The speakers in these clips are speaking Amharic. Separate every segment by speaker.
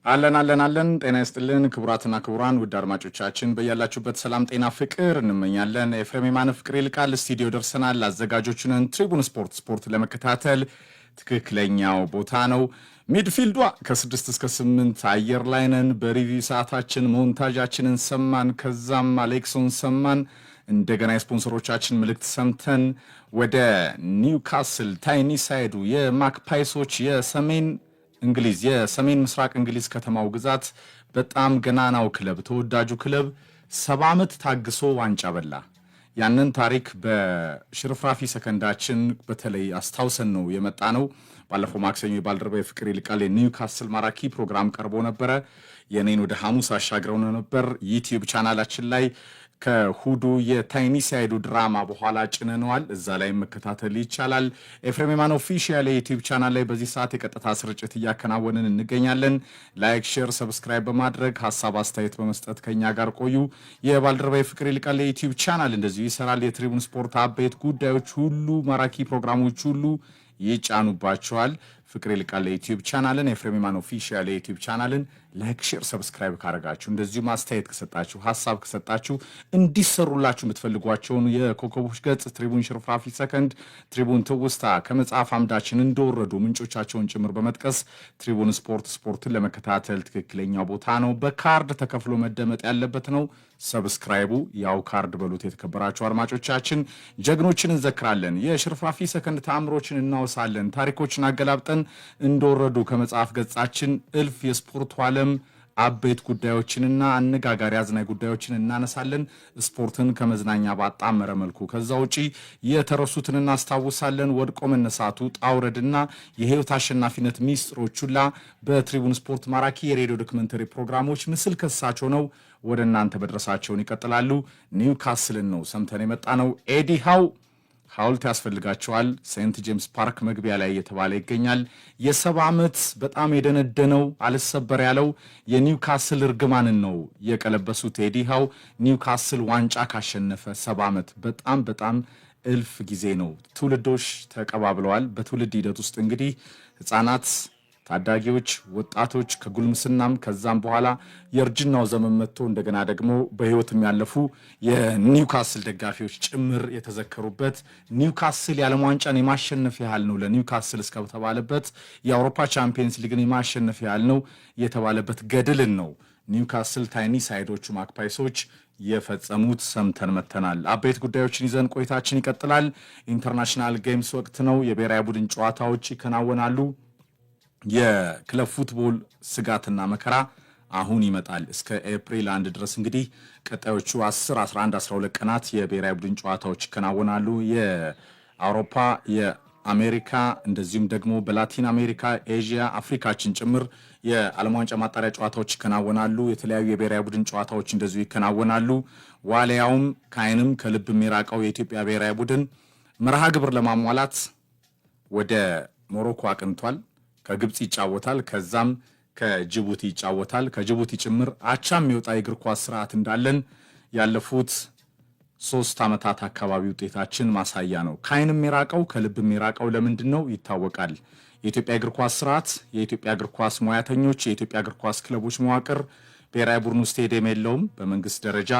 Speaker 1: አለን አለን አለን። ጤና ይስጥልን ክቡራትና ክቡራን ውድ አድማጮቻችን በያላችሁበት ሰላም፣ ጤና፣ ፍቅር እንመኛለን። ኤፍሬም የማነ፣ ፍቅር ይልቃል ስቱዲዮ ደርሰናል። አዘጋጆቹ ነን። ትሪቡን ስፖርት፣ ስፖርት ለመከታተል ትክክለኛው ቦታ ነው። Midfield ዷ ከ6 እስከ 8 አየር ላይ ነን። በ review ሰዓታችን ሞንታጃችንን ሰማን፣ ከዛም አሌክሶን ሰማን። እንደገና የስፖንሰሮቻችን መልእክት ሰምተን ወደ ኒውካስል ታይኒሳይዱ የማግፓይሶች የሰሜን እንግሊዝ፣ የሰሜን ምስራቅ እንግሊዝ ከተማው ግዛት በጣም ገናናው ክለብ፣ ተወዳጁ ክለብ 70 ዓመት ታግሶ ዋንጫ በላ። ያንን ታሪክ በሽርፍራፊ ሰከንዳችን በተለይ አስታውሰን ነው የመጣነው። ባለፈው ማክሰኞ የባልደረባዬ ፍቅር ይልቃል የኒውካስል ማራኪ ፕሮግራም ቀርቦ ነበረ። የኔን ወደ ሐሙስ አሻግረው ነበር። ዩቲዩብ ቻናላችን ላይ ከእሁዱ የታይኒሳይዱ ድራማ በኋላ ጭነነዋል። እዛ ላይ መከታተል ይቻላል። ኤፍሬም የማነ official የዩቲዩብ ቻናል ላይ በዚህ ሰዓት የቀጥታ ስርጭት እያከናወንን እንገኛለን። Like፣ share፣ subscribe በማድረግ ሀሳብ አስተያየት በመስጠት ከኛ ጋር ቆዩ። የባልደረባዬ ፍቅር ይልቃል የዩቲዩብ ቻናል እንደዚሁ ይሰራል። የትሪቡን ስፖርት አበይት ጉዳዮች ሁሉ፣ ማራኪ ፕሮግራሞች ሁሉ ይጫኑባቸዋል። ፍቅር ይልቃል የዩቲዩብ ቻናልን፣ ኤፍሬም የማነ official የዩቲዩብ ቻናልን like፣ share፣ subscribe ካደረጋችሁ፣ እንደዚሁም አስተያየት ከሰጣችሁ፣ ሀሳብ ከሰጣችሁ፣ እንዲሰሩላችሁ የምትፈልጓቸውን የኮከቦች ገጽ፣ ትሪቡን ሽርፍራፊ ሰከንድ፣ ትሪቡን ትውስታ ከመጽሐፍ አምዳችን እንደወረዱ ምንጮቻቸውን ጭምር በመጥቀስ ትሪቡን ስፖርት፣ ስፖርትን ለመከታተል ትክክለኛው ቦታ ነው። በካርድ ተከፍሎ መደመጥ ያለበት ነው። Subscribe ኡ ያው ካርድ በሉት። የተከበራችሁ አድማጮቻችን፣ ጀግኖችን እንዘክራለን። የሽርፍራፊ ሰከንድ ተአምሮችን እናወሳለን። ታሪኮችን አገላብጠን እንደወረዱ ከመጽሐፍ ገጻችን እልፍ የስፖርቱ ዓለም አበይት ጉዳዮችንና አነጋጋሪ አዝናኝ ጉዳዮችን እናነሳለን። ስፖርትን ከመዝናኛ ባጣመረ መልኩ። ከዛ ውጪ የተረሱትን እናስታውሳለን። ወድቆ መነሳቱ፣ ጣውረድና የህይወት አሸናፊነት ሚስጥሮች ሁላ በትሪቡን ስፖርት ማራኪ የሬዲዮ ዶክመንተሪ ፕሮግራሞች ምስል ከሳች ሆነው ወደ እናንተ መድረሳቸውን ይቀጥላሉ። ኒውካስልን ነው ሰምተን የመጣነው። ኤዲ ሃው ሐውልት ያስፈልጋቸዋል። ሴንት ጄምስ ፓርክ መግቢያ ላይ እየተባለ ይገኛል። የ70 ዓመት በጣም የደነደነው፣ አልሰበር ያለው የኒውካስል እርግማንን ነው የቀለበሱት። ኤዲ ሃው ኒውካስል ዋንጫ ካሸነፈ 70 ዓመት በጣም በጣም እልፍ ጊዜ ነው። ትውልዶች ተቀባብለዋል። በትውልድ ሂደት ውስጥ እንግዲህ ህፃናት፣ ታዳጊዎች፣ ወጣቶች፣ ከጉልምስናም ከዛም በኋላ የእርጅናው ዘመን መጥቶ እንደገና ደግሞ በህይወት የሚያለፉ የኒውካስል ደጋፊዎች ጭምር የተዘከሩበት፣ ኒውካስል የዓለም ዋንጫን የማሸነፍ ያህል ነው ለኒውካስል እስከተባለበት፣ የአውሮፓ ቻምፒየንስ ሊግን የማሸነፍ ያህል ነው የተባለበት ገድልን ነው ኒውካስል ታይኒ ሳይዶቹ ማግፓይሶች የፈጸሙት ሰምተን መተናል። አበይት ጉዳዮችን ይዘን ቆይታችን ይቀጥላል። International games ወቅት ነው። የብሔራዊ ቡድን ጨዋታዎች ይከናወናሉ። የክለብ football ስጋትና መከራ አሁን ይመጣል። እስከ ኤፕሪል 1 ድረስ እንግዲህ ቀጣዮቹ 10፣ 11፣ 12 ቀናት የብሔራዊ ቡድን ጨዋታዎች ይከናወናሉ። የአውሮፓ፣ የአሜሪካ፣ እንደዚሁም ደግሞ በላቲን አሜሪካ፣ ኤዥያ፣ አፍሪካችን ጭምር የዓለም ዋንጫ ማጣሪያ ጨዋታዎች ይከናወናሉ። የተለያዩ የብሔራዊ ቡድን ጨዋታዎች እንደዚሁ ይከናወናሉ። ዋልያውም ከዓይንም ከልብ የራቀው የኢትዮጵያ ብሔራዊ ቡድን መርሃ ግብር ለማሟላት ወደ ሞሮኮ አቅንቷል። ከግብፅ ይጫወታል። ከዛም ከጅቡቲ ይጫወታል። ከጅቡቲ ጭምር አቻ የሚወጣ የእግር ኳስ ስርዓት እንዳለን ያለፉት 3 ዓመታት አካባቢ ውጤታችን ማሳያ ነው። ከዓይንም የራቀው ከልብም የራቀው ለምንድን ነው ይታወቃል። የኢትዮጵያ እግር ኳስ ስርዓት፣ የኢትዮጵያ እግር ኳስ ሙያተኞች፣ የኢትዮጵያ እግር ኳስ ክለቦች መዋቅር፣ ብሔራዊ ቡድኑ ስቴዲየም የለውም። በመንግስት ደረጃ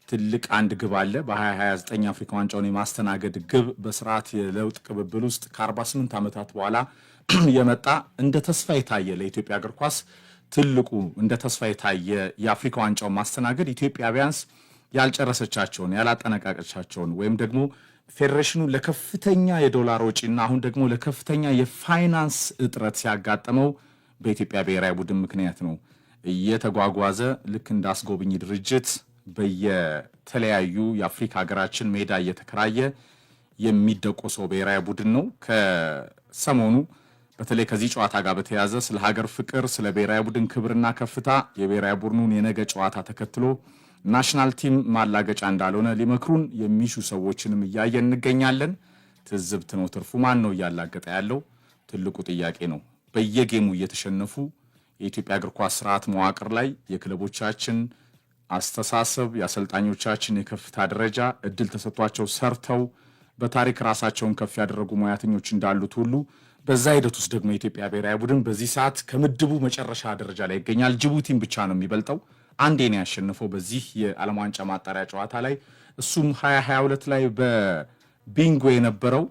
Speaker 1: ትልቅ አንድ ግብ አለ። በ2029 አፍሪካ ዋንጫውን የማስተናገድ ግብ በስርዓት የለውጥ ቅብብል ውስጥ ከ48 ዓመታት በኋላ የመጣ፣ እንደ ተስፋ የታየ፣ ለኢትዮጵያ እግር ኳስ ትልቁ እንደ ተስፋ የታየ የአፍሪካ ዋንጫውን ማስተናገድ ኢትዮጵያ ቢያንስ ያልጨረሰቻቸውን፣ ያላጠናቀቀቻቸውን ወይም ደግሞ ፌዴሬሽኑ ለከፍተኛ የዶላር ወጪና አሁን ደግሞ ለከፍተኛ የፋይናንስ እጥረት ሲያጋጥመው በኢትዮጵያ ብሔራዊ ቡድን ምክንያት ነው እየተጓጓዘ ልክ እንደ አስጎብኝ ድርጅት በየተለያዩ የአፍሪካ ሀገራችን ሜዳ እየተከራየ የሚደቆሰው ብሔራዊ ቡድን ነው። ከሰሞኑ በተለይ ከዚህ ጨዋታ ጋር በተያያዘ ስለ ሀገር ፍቅር፣ ስለ ብሔራዊ ቡድን ክብርና ከፍታ፣ የብሔራዊ ቡድኑን የነገ ጨዋታ ተከትሎ national team ማላገጫ እንዳልሆነ ሊመክሩን የሚሹ ሰዎችንም እያየን እንገኛለን። ትዝብት ነው ትርፉ። ማን ነው እያላገጠ ያለው? ትልቁ ጥያቄ ነው። በየ game ኡ እየተሸነፉ የኢትዮጵያ እግር ኳስ ስርዓት መዋቅር ላይ የክለቦቻችን አስተሳሰብ፣ የአሰልጣኞቻችን የከፍታ ደረጃ፣ እድል ተሰጥቷቸው ሰርተው በታሪክ ራሳቸውን ከፍ ያደረጉ ሙያተኞች እንዳሉት ሁሉ በዛ ሂደት ውስጥ ደግሞ የኢትዮጵያ ብሔራዊ ቡድን በዚህ ሰዓት ከምድቡ መጨረሻ ደረጃ ላይ ይገኛል። ጅቡቲን ብቻ ነው የሚበልጠው። አንዴ ነው ያሸነፈው በዚህ የዓለም ዋንጫ ማጣሪያ ጨዋታ ላይ፣ እሱም 2022 ላይ በቢንጎ የነበረው።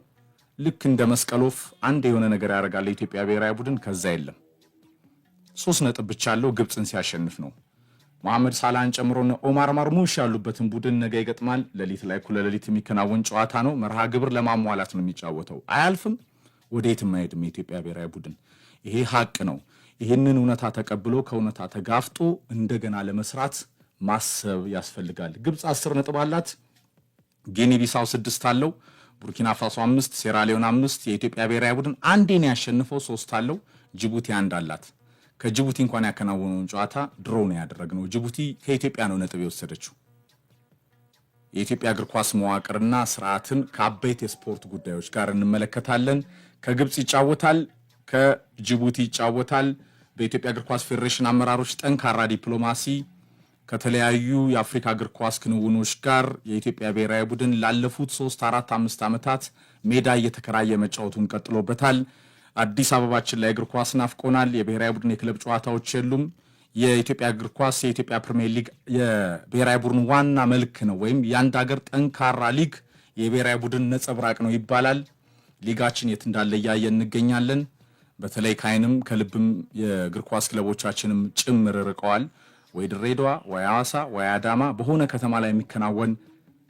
Speaker 1: ልክ እንደ መስቀል ወፍ አንድ የሆነ ነገር ያደርጋል የኢትዮጵያ ብሔራዊ ቡድን፣ ከዛ የለም። 3 ነጥብ ብቻ አለው። ግብፅን ሲያሸንፍ ነው። መሐመድ ሳላህን ጨምሮ ኦማር ማርሙሽ ያሉበትን ቡድን ነገ ይገጥማል። ሌሊት ላይ፣ እኩለ ሌሊት የሚከናወን ጨዋታ ነው። መርሃ ግብር ለማሟላት ነው የሚጫወተው። አያልፍም፣ ወደየትም አይሄድም የኢትዮጵያ ብሔራዊ ቡድን። ይሄ ሀቅ ነው። ይህንን እውነታ ተቀብሎ ከእውነታ ተጋፍጦ እንደገና ለመስራት ማሰብ ያስፈልጋል። ግብፅ 10 ነጥብ አላት። ጊኒ ቢሳው 6 አለው። ቡርኪና ፋሶ 5፣ ሴራሊዮን 5። የኢትዮጵያ ብሔራዊ ቡድን አንዴ ነው ያሸነፈው፣ 3 አለው። ጅቡቲ 1 አላት። ከጅቡቲ እንኳን ያከናወነውን ጨዋታ draw ነው ያደረግነው። ጅቡቲ ከኢትዮጵያ ነው ነጥብ የወሰደችው። የኢትዮጵያ እግር ኳስ መዋቅርና ስርዓትን ከአበይት የስፖርት ጉዳዮች ጋር እንመለከታለን። ከግብፅ ይጫወታል፣ ከጅቡቲ ይጫወታል። በኢትዮጵያ እግር ኳስ ፌዴሬሽን አመራሮች ጠንካራ ዲፕሎማሲ ከተለያዩ የአፍሪካ እግር ኳስ ክንውኖች ጋር የኢትዮጵያ ብሔራዊ ቡድን ላለፉት 3፣ 4፣ 5 ዓመታት ሜዳ እየተከራየ መጫወቱን ቀጥሎበታል። አዲስ አበባችን ላይ እግር ኳስ ናፍቆናል። የብሔራዊ ቡድን የክለብ ጨዋታዎች የሉም። የኢትዮጵያ እግር ኳስ የኢትዮጵያ ፕሪሚየር ሊግ የብሔራዊ ቡድን ዋና መልክ ነው፣ ወይም የአንድ ሀገር ጠንካራ ሊግ የብሔራዊ ቡድን ነጸብራቅ ነው ይባላል። ሊጋችን የት እንዳለ እያየን እንገኛለን። በተለይ ከአይንም ከልብም የእግር ኳስ ክለቦቻችንም ጭምር ርቀዋል። ወይ ድሬዳዋ፣ ወይ ሐዋሳ፣ ወይ አዳማ በሆነ ከተማ ላይ የሚከናወን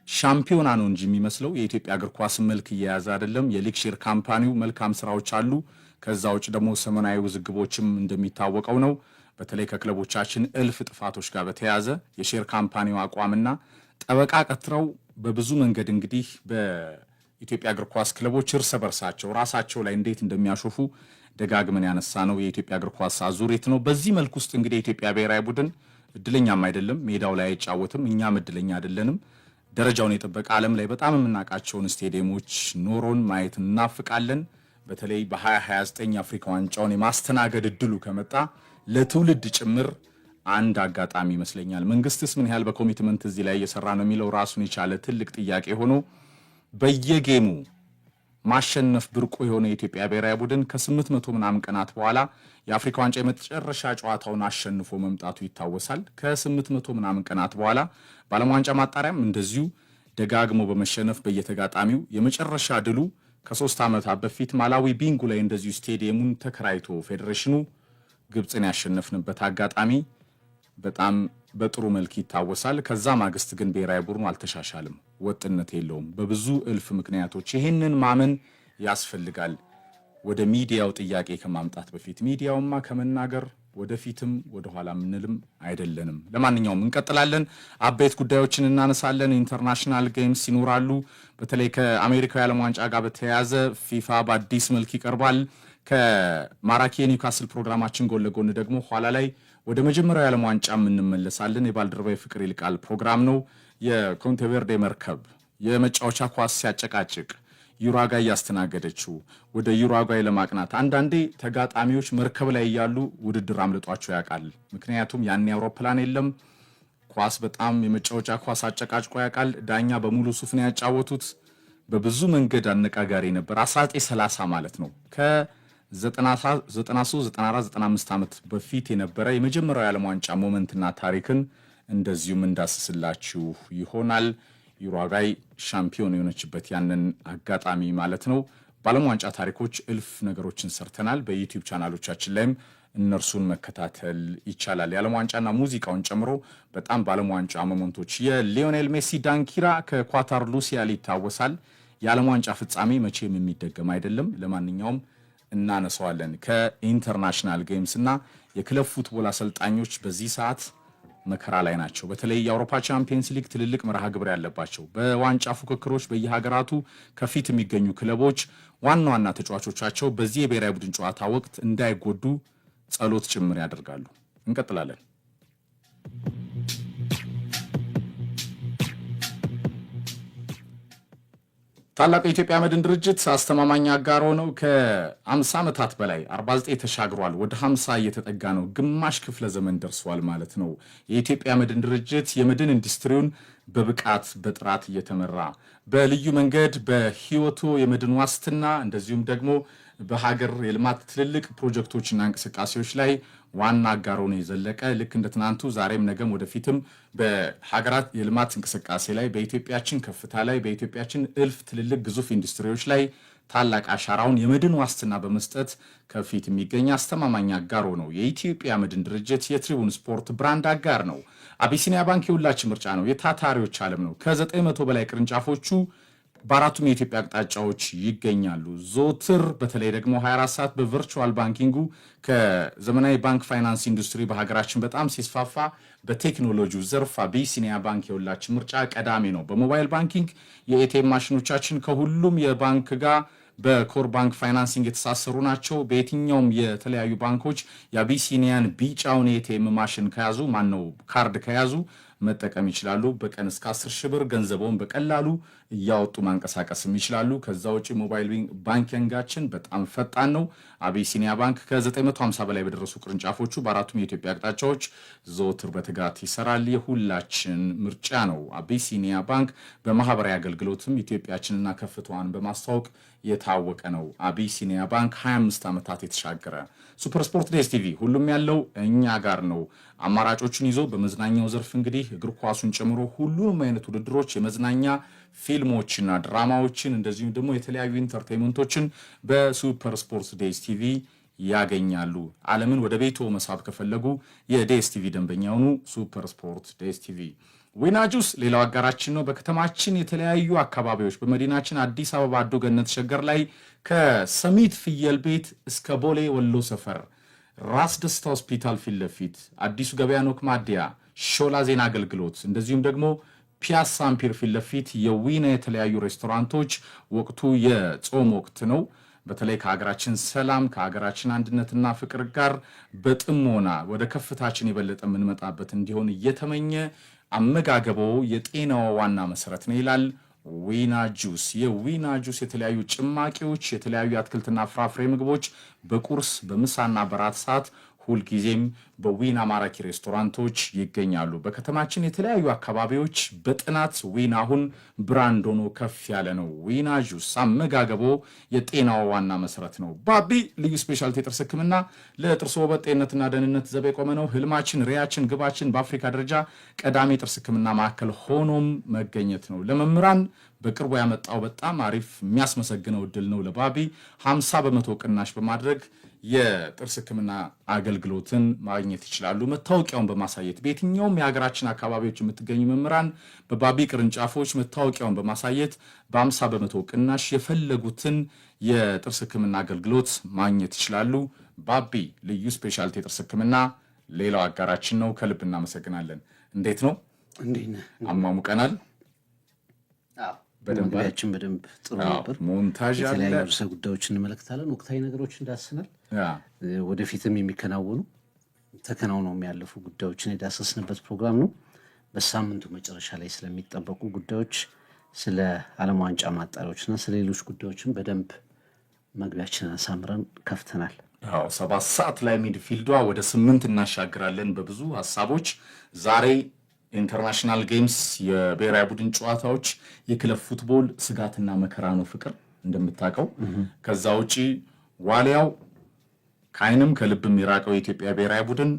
Speaker 1: ሻምፒዮና ነው እንጂ የሚመስለው የኢትዮጵያ እግር ኳስ መልክ እየያዘ አይደለም። የ league share company ው መልካም ስራዎች አሉ። ከዛ ውጭ ደግሞ ሰሞናዊ ውዝግቦችም እንደሚታወቀው ነው። በተለይ ከክለቦቻችን እልፍ ጥፋቶች ጋር በተያያዘ የ share company ው አቋምና ጠበቃ ቀጥረው በብዙ መንገድ እንግዲህ በኢትዮጵያ እግር ኳስ ክለቦች እርስ በርሳቸው ራሳቸው ላይ እንዴት እንደሚያሾፉ ደጋግመን ያነሳነው የኢትዮጵያ እግር ኳስ አዙሪት ነው። በዚህ መልክ ውስጥ እንግዲህ የኢትዮጵያ ብሔራዊ ቡድን እድለኛም አይደለም፣ ሜዳው ላይ አይጫወትም። እኛም እድለኛ አይደለንም። ደረጃውን የጠበቀ ዓለም ላይ በጣም የምናውቃቸውን ስቴዲየሞች ኖሮን ማየት እናፍቃለን። በተለይ በ2029 የአፍሪካ ዋንጫውን የማስተናገድ እድሉ ከመጣ ለትውልድ ጭምር አንድ አጋጣሚ ይመስለኛል። መንግስትስ ምን ያህል በ commitment እዚህ ላይ እየሰራ ነው የሚለው ራሱን የቻለ ትልቅ ጥያቄ ሆኖ፣ በየ game ኡ ማሸነፍ ብርቁ የሆነ የኢትዮጵያ ብሔራዊ ቡድን ከ800 ምናምን ቀናት በኋላ የአፍሪካ ዋንጫ የመጨረሻ ጨዋታውን አሸንፎ መምጣቱ ይታወሳል። ከ800 ምናምን ቀናት በኋላ በዓለም ዋንጫ ማጣሪያም እንደዚሁ ደጋግሞ በመሸነፍ በየተጋጣሚው የመጨረሻ ድሉ ከ3 ዓመታት በፊት ማላዊ ቢንጉ ላይ እንደዚሁ ስቴዲየሙን ተከራይቶ ፌዴሬሽኑ ግብፅን ያሸነፍንበት አጋጣሚ በጣም በጥሩ መልክ ይታወሳል። ከዛ ማግስት ግን ብሔራዊ ቡድኑ አልተሻሻልም፣ ወጥነት የለውም በብዙ እልፍ ምክንያቶች። ይህንን ማመን ያስፈልጋል። ወደ ሚዲያው ጥያቄ ከማምጣት በፊት፣ ሚዲያውማ ከመናገር ወደፊትም ወደኋላ ምንልም አይደለንም። ለማንኛውም እንቀጥላለን። አበይት ጉዳዮችን እናነሳለን። International games ይኖራሉ። በተለይ ከአሜሪካው የዓለም ዋንጫ ጋር በተያያዘ ፊፋ በአዲስ መልክ ይቀርባል። ከማራኪ የኒውካስል ፕሮግራማችን ጎን ለጎን ደግሞ ኋላ ላይ ወደ መጀመሪያው የዓለም ዋንጫ እንመለሳለን። የባልደረባዬ ፍቅር ይልቃል ፕሮግራም ነው። የኮንቴቬርዴ መርከብ የመጫወቻ ኳስ ሲያጨቃጭቅ ዩራጓይ ያስተናገደችው ወደ ዩራጓይ ለማቅናት፣ አንዳንዴ ተጋጣሚዎች መርከብ ላይ እያሉ ውድድር አምልጧቸው ያውቃል። ምክንያቱም ያኔ አውሮፕላን የለም። ኳስ በጣም የመጫወቻ ኳስ አጨቃጭቆ ያውቃል። ዳኛ በሙሉ ሱፍ ነው ያጫወቱት። በብዙ መንገድ አነጋጋሪ ነበር። 1930 ማለት ነው። ከ93፣ 94፣ 95 ዓመት በፊት የነበረ የመጀመሪያው የዓለም ዋንጫ moment ና ታሪክን እንደዚሁም እንዳስስላችሁ ይሆናል። ዩራጓይ ሻምፒዮን የሆነችበት ያንን አጋጣሚ ማለት ነው። በዓለም ዋንጫ ታሪኮች እልፍ ነገሮችን ሰርተናል። በ YouTube ቻናሎቻችን ላይም እነርሱን መከታተል ይቻላል። የዓለም ዋንጫና ሙዚቃውን ጨምሮ በጣም በዓለም ዋንጫ moment ኦች የሊዮኔል ሜሲ ዳንኪራ ከኳታር ሉሲያል ይታወሳል። የዓለም ዋንጫ ፍጻሜ መቼም የሚደገም አይደለም። ለማንኛውም እናነሳዋለን። ከ international games እና የክለብ football አሰልጣኞች በዚህ ሰዓት መከራ ላይ ናቸው። በተለይ የአውሮፓ ቻምፒየንስ ሊግ ትልልቅ መርሃ ግብር ያለባቸው፣ በዋንጫ ፉክክሮች በየሀገራቱ ከፊት የሚገኙ ክለቦች ዋና ዋና ተጫዋቾቻቸው በዚህ የብሔራዊ ቡድን ጨዋታ ወቅት እንዳይጎዱ ጸሎት ጭምር ያደርጋሉ። እንቀጥላለን። ታላቁ የኢትዮጵያ መድን ድርጅት አስተማማኝ አጋር ሆነው ከ50 ዓመታት በላይ፣ 49 ተሻግሯል። ወደ 50 እየተጠጋ ነው። ግማሽ ክፍለ ዘመን ደርሷል ማለት ነው። የኢትዮጵያ መድን ድርጅት የመድን ኢንዱስትሪውን በብቃት በጥራት እየተመራ በልዩ መንገድ በህይወቱ የመድን ዋስትና እንደዚሁም ደግሞ በሀገር የልማት ትልልቅ ፕሮጀክቶችና እንቅስቃሴዎች ላይ ዋና አጋር ሆኖ የዘለቀ፣ ልክ እንደ ትናንቱ ዛሬም ነገም ወደፊትም በሀገራት የልማት እንቅስቃሴ ላይ፣ በኢትዮጵያችን ከፍታ ላይ፣ በኢትዮጵያችን እልፍ ትልልቅ ግዙፍ ኢንዱስትሪዎች ላይ ታላቅ አሻራውን የመድን ዋስትና በመስጠት ከፊት የሚገኝ አስተማማኝ አጋሮ ነው። የኢትዮጵያ መድን ድርጅት የትሪቡን ስፖርት brand አጋር ነው። አቢሲኒያ ባንክ የሁላችን ምርጫ ነው። የታታሪዎች ዓለም ነው። ከ900 በላይ ቅርንጫፎቹ በአራቱም የኢትዮጵያ አቅጣጫዎች ይገኛሉ። ዘወትር በተለይ ደግሞ 24 ሰዓት በ virtual banking ኡ ከዘመናዊ ባንክ ፋይናንስ ኢንዱስትሪ በሀገራችን በጣም ሲስፋፋ በቴክኖሎጂው ዘርፍ አቢሲኒያ ባንክ የሁላችን ምርጫ ቀዳሚ ነው። በ mobile banking የ ATM ማሽኖቻችን ከሁሉም የባንክ ጋር በ core bank financing የተሳሰሩ ናቸው። በየትኛውም የተለያዩ ባንኮች የአቢሲኒያን ቢጫውን የ ATM ማሽን ከያዙ፣ ማነው ካርድ ከያዙ መጠቀም ይችላሉ። በቀን እስከ 10 ሺህ ብር ገንዘበውን በቀላሉ እያወጡ ማንቀሳቀስም ይችላሉ። ከዛ ውጭ mobile banking ኣችን በጣም ፈጣን ነው። አቢሲኒያ ባንክ ከ950 በላይ በደረሱ ቅርንጫፎቹ በአራቱም የኢትዮጵያ አቅጣጫዎች ዘወትር በትጋት ይሰራል። የሁላችን ምርጫ ነው። አቢሲኒያ ባንክ በማህበራዊ አገልግሎትም ኢትዮጵያችንና ከፍታዋን በማስተዋወቅ የታወቀ ነው። አቢሲኒያ ባንክ 25 ዓመታት የተሻገረ። ሱፐር ስፖርት ዲኤስቲቪ ሁሉም ያለው እኛ ጋር ነው። አማራጮችን ይዞ በመዝናኛው ዘርፍ እንግዲህ እግር ኳሱን ጨምሮ ሁሉንም አይነት ውድድሮች፣ የመዝናኛ ፊልሞችና ድራማዎችን እንደዚሁም ደግሞ የተለያዩ entertainment ኦችን በሱፐር ስፖርት ዲኤስቲቪ ያገኛሉ። ዓለምን ወደ ቤቶ መሳብ ከፈለጉ የዲኤስቲቪ ደንበኛ የሆኑ ሱፐር ስፖርት ዲኤስቲቪ። ዊና ጁስ ሌላው አጋራችን ነው። በከተማችን የተለያዩ አካባቢዎች፣ በመዲናችን አዲስ አበባ አዶ ገነት ሸገር ላይ ከሰሚት ፍየል ቤት እስከ ቦሌ ወሎ ሰፈር ራስ ደስታ ሆስፒታል ፊት ለፊት፣ አዲሱ ገበያ ኖክ ማዲያ፣ ሾላ ዜና አገልግሎት እንደዚሁም ደግሞ ፒያሳ አምፒር ፊት ለፊት የዊና የተለያዩ ሬስቶራንቶች፣ ወቅቱ የጾም ወቅት ነው። በተለይ ከሀገራችን ሰላም፣ ከሀገራችን አንድነትና ፍቅር ጋር በጥሞና ወደ ከፍታችን የበለጠ የምንመጣበት እንዲሆን እየተመኘ አመጋገቦ የጤናው ዋና መሰረት ነው ይላል ዊና ጁስ። የዊና ጁስ የተለያዩ ጭማቂዎች፣ የተለያዩ የአትክልትና ፍራፍሬ ምግቦች በቁርስ፣ በምሳና በራት ሰዓት ሁልጊዜም በዊና ማራኪ ሬስቶራንቶች ይገኛሉ። በከተማችን የተለያዩ አካባቢዎች በጥናት ዊና አሁን brand ሆኖ ከፍ ያለ ነው። ዊና ጁስ፣ አመጋገቦ የጤናው ዋና መሰረት ነው። ባቢ ልዩ specialty የጥርስ ሕክምና ለጥርስ ውበት፣ ጤንነትና ደህንነት ዘብ የቆመ ነው። ህልማችን፣ ራዕያችን፣ ግባችን በአፍሪካ ደረጃ ቀዳሚ የጥርስ ሕክምና ማዕከል ሆኖም መገኘት ነው። ለመምህራን በቅርቡ ያመጣው በጣም አሪፍ የሚያስመሰግነው እድል ነው። ለባቢ 50% ቅናሽ በማድረግ የጥርስ ሕክምና አገልግሎትን ማግኘት ይችላሉ። መታወቂያውን በማሳየት በየትኛውም የሀገራችን አካባቢዎች የምትገኙ መምህራን በባቢ ቅርንጫፎች መታወቂያውን በማሳየት በ50% ቅናሽ የፈለጉትን የጥርስ ሕክምና አገልግሎት ማግኘት ይችላሉ። ባቢ ልዩ specialty የጥርስ ሕክምና ሌላው አጋራችን ነው። ከልብ እናመሰግናለን። እንዴት ነው?
Speaker 2: እንዴት ነህ?
Speaker 1: አሟሙቀናል። በደንብ።
Speaker 2: መግቢያችን በደንብ ጥሩ ነበር።
Speaker 1: Montage አለ።
Speaker 2: የተለያዩ ርዕሰ ጉዳዮች እንመለከታለን። ወቅታዊ ነገሮች እንዳስናል። ወደፊትም የሚከናወኑ፣ ተከናውነው የሚያለፉ ጉዳዮችን የዳሰስንበት ፕሮግራም ነው። በሳምንቱ መጨረሻ ላይ ስለሚጠበቁ ጉዳዮች፣ ስለ ዓለም ዋንጫ ማጣሪያዎች እና ስለ ሌሎች ጉዳዮችን በደንብ መግቢያችንን አሳምረን ከፍተናል።
Speaker 1: አዎ፣ 7 ሰዓት ላይ midfield ዷ ወደ 8 እናሻግራለን በብዙ ሀሳቦች። ዛሬ international games፣ የብሔራዊ ቡድን ጨዋታዎች፣ የ club football ስጋትና መከራ ነው ፍቅር እንደምታውቀው። ከዛ ውጪ ዋሊያው ከአይንም ከልብም የራቀው የኢትዮጵያ ብሔራዊ ቡድን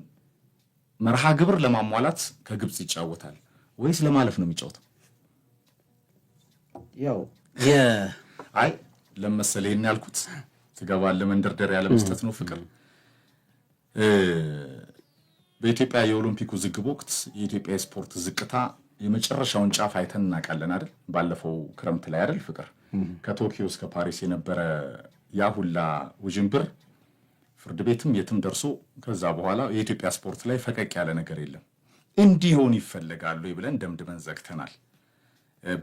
Speaker 1: መርሃ ግብር ለማሟላት ከግብፅ ይጫወታል ወይስ ለማለፍ ነው የሚጫወተው?
Speaker 2: ያው
Speaker 1: አይ ለመሰለ ይህን ያልኩት ትገባለህ መንደርደሪያ ለመስጠት ነው ፍቅር። በኢትዮጵያ የኦሎምፒክ ውዝግብ ወቅት የኢትዮጵያ የስፖርት ዝቅታ የመጨረሻውን ጫፍ አይተን እናውቃለን አይደል? ባለፈው ክረምት ላይ አይደል ፍቅር? ከቶኪዮ እስከ ፓሪስ የነበረ ያ ሁላ ውዥንብር ፍርድ ቤትም የትም ደርሶ ከዛ በኋላ የኢትዮጵያ ስፖርት ላይ ፈቀቅ ያለ ነገር የለም። እንዲሆን ይፈለጋሉ ብለን ደምድመን ዘግተናል።